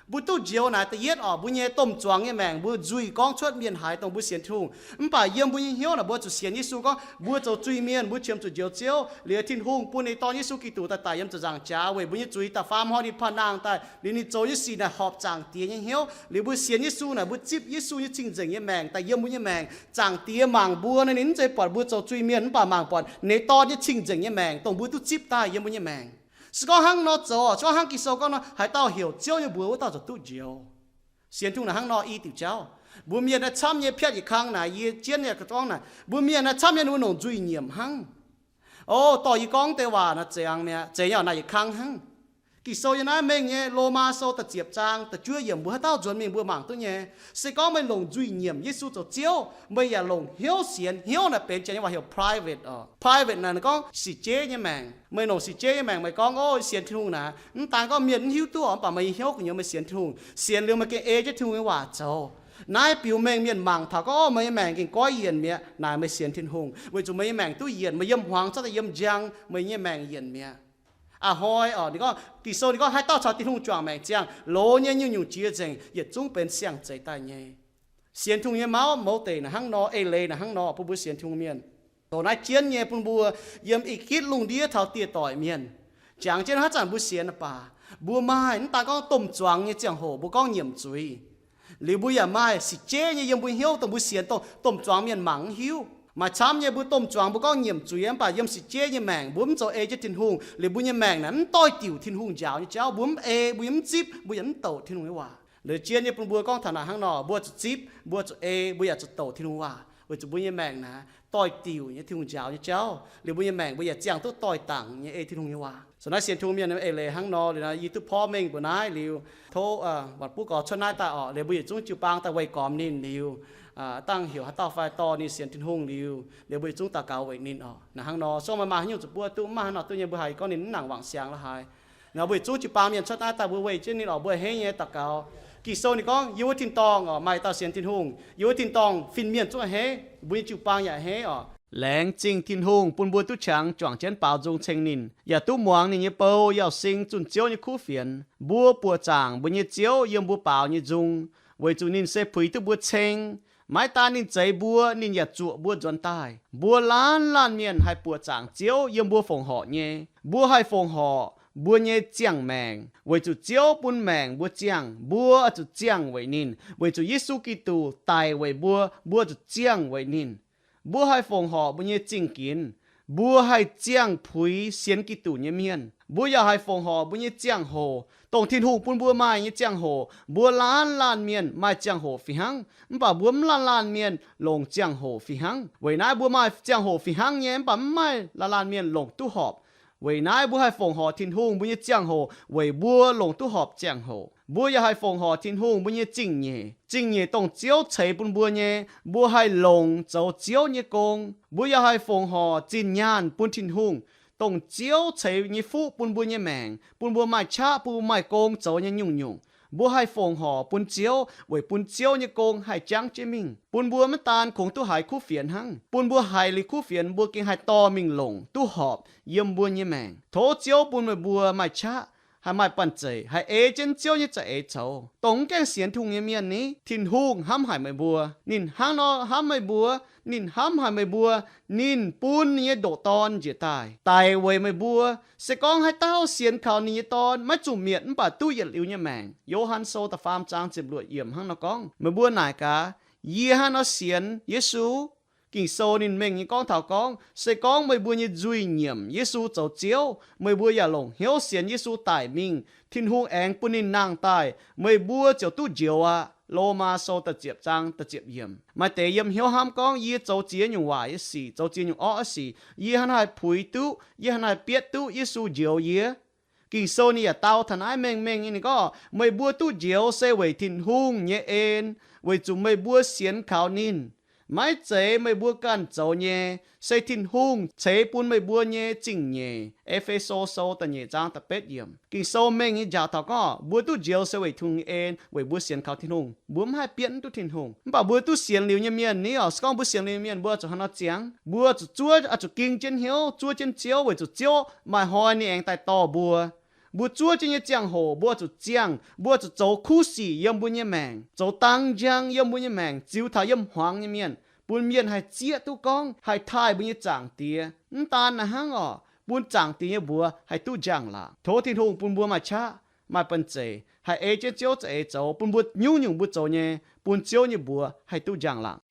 Mbuo duqv njoux naaic da'yietv oc, mbuo nyei domh zuangx nyei maengc mbuo nzuih gorngv cuotv mienh haiz dongh mbuo sienx Tin-Hungh. Mv baac yiem mbuo nyei hnyouv naaic mbuo zuqc sienx Yesu gorngv mbuo zoux zuiz mienh, mbuo qiemx zuqc njoux Ziouv. Liuz Tin-Hungh bun ninh Dorn Yesu Giduc daaih daic yiem ziepc nzaangc jaax weic mbuo nyei zuiz, da'faam hnoi ninh panh nangh daaih, liuz ninh zoux nyei sic naaic horpc Zaangc Diex nyei hnyouv. Liuz mbuo sienx Yesu naaic mbuo zipv Yesu nyei cing-nzengc nyei maengc daaih yiem mbuo nyei maengc. Zaangc Diex mangc mbuo nor, ninh mv zeiz buatc mbuo zoux zuiz mienh, mv baac mangc buatc ninh Dorn nyei cing-nzengc nyei maengc dongh mbuo duqv zipv daaih yiem mbuo nyei maengc. Se gorngv hnangv nor zoux, se gorngv hnangv Ging-Sou gorngv nor, haaix dauh heuc Ziouv nyei mbuox wuov dauh ziouc duqv njoux. Sienx Tin-Hungh naaic hnangv nor i diuc jauv. Mbuo mienh naaiv camv nyei piatv yietc kang naaic, yie jienv nyei gorngv naaic, mbuo mienh naaiv camv nyei ninh mbuo longc nzuih nyiemc hnangv. O, dorh yie gorngv deix waac naaic zengx mi'aqv, zengx yaac naaic yietc kang hnangv. Ging-Sou yiem naaiv mengh nyei Lomaa Sou da'ziepc zaang da'juov yiemc mbuo haaix dauh nzuonx mingh mbuo mangc duqv nyei. Se gorngv meih longc nzuih nyiemc Yesu zoux Ziouv, meih yaac longc hnyouv sienx. Hnyouv naaic benx janx nyei waac heuc private oc. Private naaic gorngv sic jeiv nyei maengc. Meih longc sic jeiv nyei maengc meih gorngv, o, sienx Tin-Hungh naaic, mv daan gorngv mienh mv hiuv duqv oc, mv baac meih nyei hnyouv gu'nyuoz meih sienx Tin-Hungh. Sienx liuz meih gengh ei jienv Tin-Hungh nyei waac zoux. Naaiv biux mengh mienh mangc taux gorngv, o, meih nyei maengc gengh goiv yienc mi'aqv. Naaic meih sienx Tin-Hungh weic zuqc meih nyei maengc duqv yienc, meih yiem hmuangx cuotv daaih yiem njang, meih nyei maengc yienc mi'aqv. A'hnoi oc, ninh gorngv, Ging-Sou ninh gorngv, haaix dauh caux Tin-Hungh juangc maengc ziangh, loz nyei nyungc-nyungc jiex nzengc yietc zungv benx siang-zeix daaih nyei. Sienx Tin-Hungh nyei mauv mouz deic naaic hnangv nor, eix leiz naaic hnangv nor, bun mbuo sienx Tin-Hungh mienh. Dongh naaiv jienv nyei bun mbuo yiem ih gitv lungh ndiev taux dieh doic mienh, jangx jienv haaix zanc mbuo sienx baac, mbuo maaih mv daan gorngv domh zuangx nyei ziangh hoc mbuo gorngv nyiemc zuiz. Liuz mbuo yaac maaih sic jeiv nyei yiem mbuo hnyouv dongh mbuo sienx dongh domh zuangx mienh mangc mv hiuv. Maaih camv nyei mbuo domh zuangx mbuo gorngv nyiemc zuiz, mv baac yiem sic jeiv nyei maengc mbuo mv zoux ei jienv Tin-Hungh, liuz mbuo nyei maengc naaic mv doix-diuc Tin-Hungh njaaux nyei jauv, mbuo mv ei, mbuo yaac mv zipv, mbuo yaac mv douc Tin-Hungh nyei waac. Liuz jienv nyei bun mbuo gorngv taux naaic hnangv nor, mbuo zuqc zipv, mbuo zuqc ei, mbuo yaac zuqc douc Tin-Hungh waac, weic zuqc mbuo nyei maengc naaic doix-diuc nyei Tin-Hungh njaaux nyei jauv. Liuz mbuo nyei maengc mbuo yaac ziangh duqv doix-dangc nyei ei Tin-Hungh nyei waac. Zoux naaiv sienx Tin-Hungh mienh eix leiz hnangv nor, liuz nor yie duqv porv mengh mbuox naaiv liuz, tov waanc buv gorx cuotv naaiv daaih oc. Liuz mbuo yietc zungv jiu-baang daaih weih gormx ninh liuz, dangh heuc haaix dauh fai dorh ninh sienx Tin-Hungh liuz, liuz mbuo yietc zungv daux gaux weic ninh oc. Naaic hnangv nor, song meih maaih haaix nyungc zuqc buov duqv, mv maaih haaix nor duqv nyei, mbuo haih gorngv ninh mv nangc wangc siangx la'haaix. Nor mbuo yietc zungv jiu-baang mienh cuotv naaiv daaih mbuo weih jienv ninh oc, mbuo a'hneiv nyei daux gaux. Ging-Sou ninh gorngv, yiem wuov tin-dorngh oc, maaih dauh sienx Tin-Hungh. Yiem wuov tin-dorngh fin-mienh zungv a'hneiv, mbuo nyei jiu-baang yaac a'hneiv oc. Laengz zingh Tin-Hungh bun mbuo duqv qangx juangc jienv baaux nzung ceng ninh, yaac duqv muangx ninh nyei bou yauh sing zunh Ziouv nyei kuv fienx. Mbuo buoqc zaangc mbuo nyei Ziouv yiem mbuo baaux nyei nzung, weic zuqc ninh se puix duqv mbuo ceng. Maiv daan ninh zeix mbuo, ninh yaac zuoqc mbuo nzuonx daaih. Mbuo laanh laanh mienh haih buoqc zaangc Ziouv yiem mbuo fongc horc nyei. Mbuo haih fongc horc mbuo nyei ziangh maengc, weic zuqc Ziouv bun maengc mbuo ziangh, mbuo zuqc ziangh weic ninh. Weic zuqc Yesu Giduc daic weic mbuo, mbuo zuqc ziangh weic ninh. Mbuo haih fongc horc mbuo nyei zingh ginx. Mbuo haih ziangh puix sienx Giduc nyei mienh. Mbuo yaac haih fongc horc mbuo nyei ziangh hoc, dongh Tin-Hungh bun mbuo maaih nyei ziangh hoc. Mbuo laanh laanh mienh maaih ziangh hoc fih hnangv, mv baac mbuo mv laanh laanh mienh longc ziangh hoc fih hnangv. Weic naaiv mbuo maaih ziangh hoc fih hnangv nyei, mv baac mv maaih laanh laanh mienh longc duqv horpc. Weic naaiv mbuo haih fongc horc Tin-Hungh mbuo nyei ziangh hoc weic mbuo longc duqv horpc ziangh hoc. Mbuo yaac haih fongc horc Tin-Hungh mbuo nyei zingh nyeic. Zingh nyeic dongh Ziouv ceix bun mbuo nyei, mbuo haih longc zoux Ziouv nyei gong. Mbuo yaac haih fongc horc zinh nyaanh bun Tin-Hungh, dongh Ziouv ceix nyei fuqv bun mbuo nyei maengc, bun mbuo maaih qaqv, bun mbuo maaih gong zoux nyei nyungc-nyungc. Mbuo haih fongc horc bun Ziouv weic bun Ziouv nyei gong haih jangv jienv mingh, bun mbuo maiv daan kungx duqv haiz kuv fienx hnangv, bun mbuo haiz liuz kuv fienx mbuo gengh haih dorh mingh longc duqv horpc yiem mbuo nyei maengc. Tov Ziouv bun meih mbuo maaih qaqv, haih maaih banh zeic, haih ei jienv Ziouv nyei za'eix zoux. Dongh mv gaengh sienx Tin-Hungh nyei mienh ni, Tin-Hungh hnamv haic meih mbuo. Ninh hnangv nor hnamv meih mbuo. Ninh hnamv haic meih mbuo. Ninh bun ninh nyei ndoqc Dorn njiec daaih daic weic meih mbuo. Se gorngv haaix dauh sienx kaux ninh nyei Dorn, maiv zuqc mietc mv baac duqv yietc liuz nyei maengc. Yo^han Sou da'faam zaang ziepc luoqc yiemc hnangv nor gorngv. Meih mbuo naaic gaax, yie hnangv nor sienx Yesu? Ging-Sou ninh mengh nyei gorngv taux gorngv, se gorngv meih mbuo nyei nzuih nyiemc Yesu zoux Ziouv, meih mbuo yaac longc hnyouv sienx Yesu daic mingh, Tin-Hungh aengx bun ninh nangh daaih, meih mbuo ziouc duqv njoux aqv. Lomaa Sou da'ziepc zaang da'ziepc yiemc. Maaih deix yiem hnyouv hnamv gorngv, yie zoux ziex nyungc waaic nyei sic, zoux ziex nyungc orqv nyei sic, yie hnangv naaiv haih puix duqv, yie hnangv naaiv haih bietv duqv Yesu njoux yie. Ging-Sou ninh yaac dau taux naaiv mengh mengh nyei, ninh gorngv, meih mbuo duqv njoux se weic Tin-Hungh nyei en, weic zuqc meih mbuo sienx kaux ninh. Maiv zeiz meih mbuo ganh zoux nyei, se Tin-Hungh ceix bun meih mbuo nyei zingh nyeic. E^fe^so Sou da'nyeic zaang da'betv yiemc. Ging-Sou mengh nyei njaaux taux gorngv, mbuo duqv njoux se weic Tin-Hungh nyei en, weic mbuo sienx kaux Tin-Hungh. Mbuo mv haih bietv mv duqv Tin-Hungh. Mv baac mbuo duqv sienx liuz nyei mienh ni oc, se gorngv mbuo sienx liuz nyei mienh, mbuo zuqc hnangv nor ziangx. Mbuo zuqc zuov, oix zuqc ging jienv hnyouv, zuov jienv Ziouv, weic zuqc Ziouv maaih hnoi ninh aengx daaih dorh mbuo. Mbuo zuov jienv nyei ziangh hoc, mbuo zuqc ziangh, mbuo zuqc zoux kuv sic yiem mbuo nyei maengc, zoux dang njang yiem mbuo nyei maengc, ziux taux yiem hmuangx nyei mienh, bun mienh haih zieqv duqv gorngv haih taaih mbuo nyei Zaangc Diex. Mv daan naaiv hnangv oc, bun Zaangc Diex nyei mbuox haih duqv njang-laangc. Tov Tin-Hungh bun mbuo maaih qaqv, maaih banh zeic, haih ei jienv Ziouv za'eix zoux, bun mbuo nyungc-nyungc mbuo zoux nyei, bun Ziouv nyei mbuox haih duqv njang-laangc.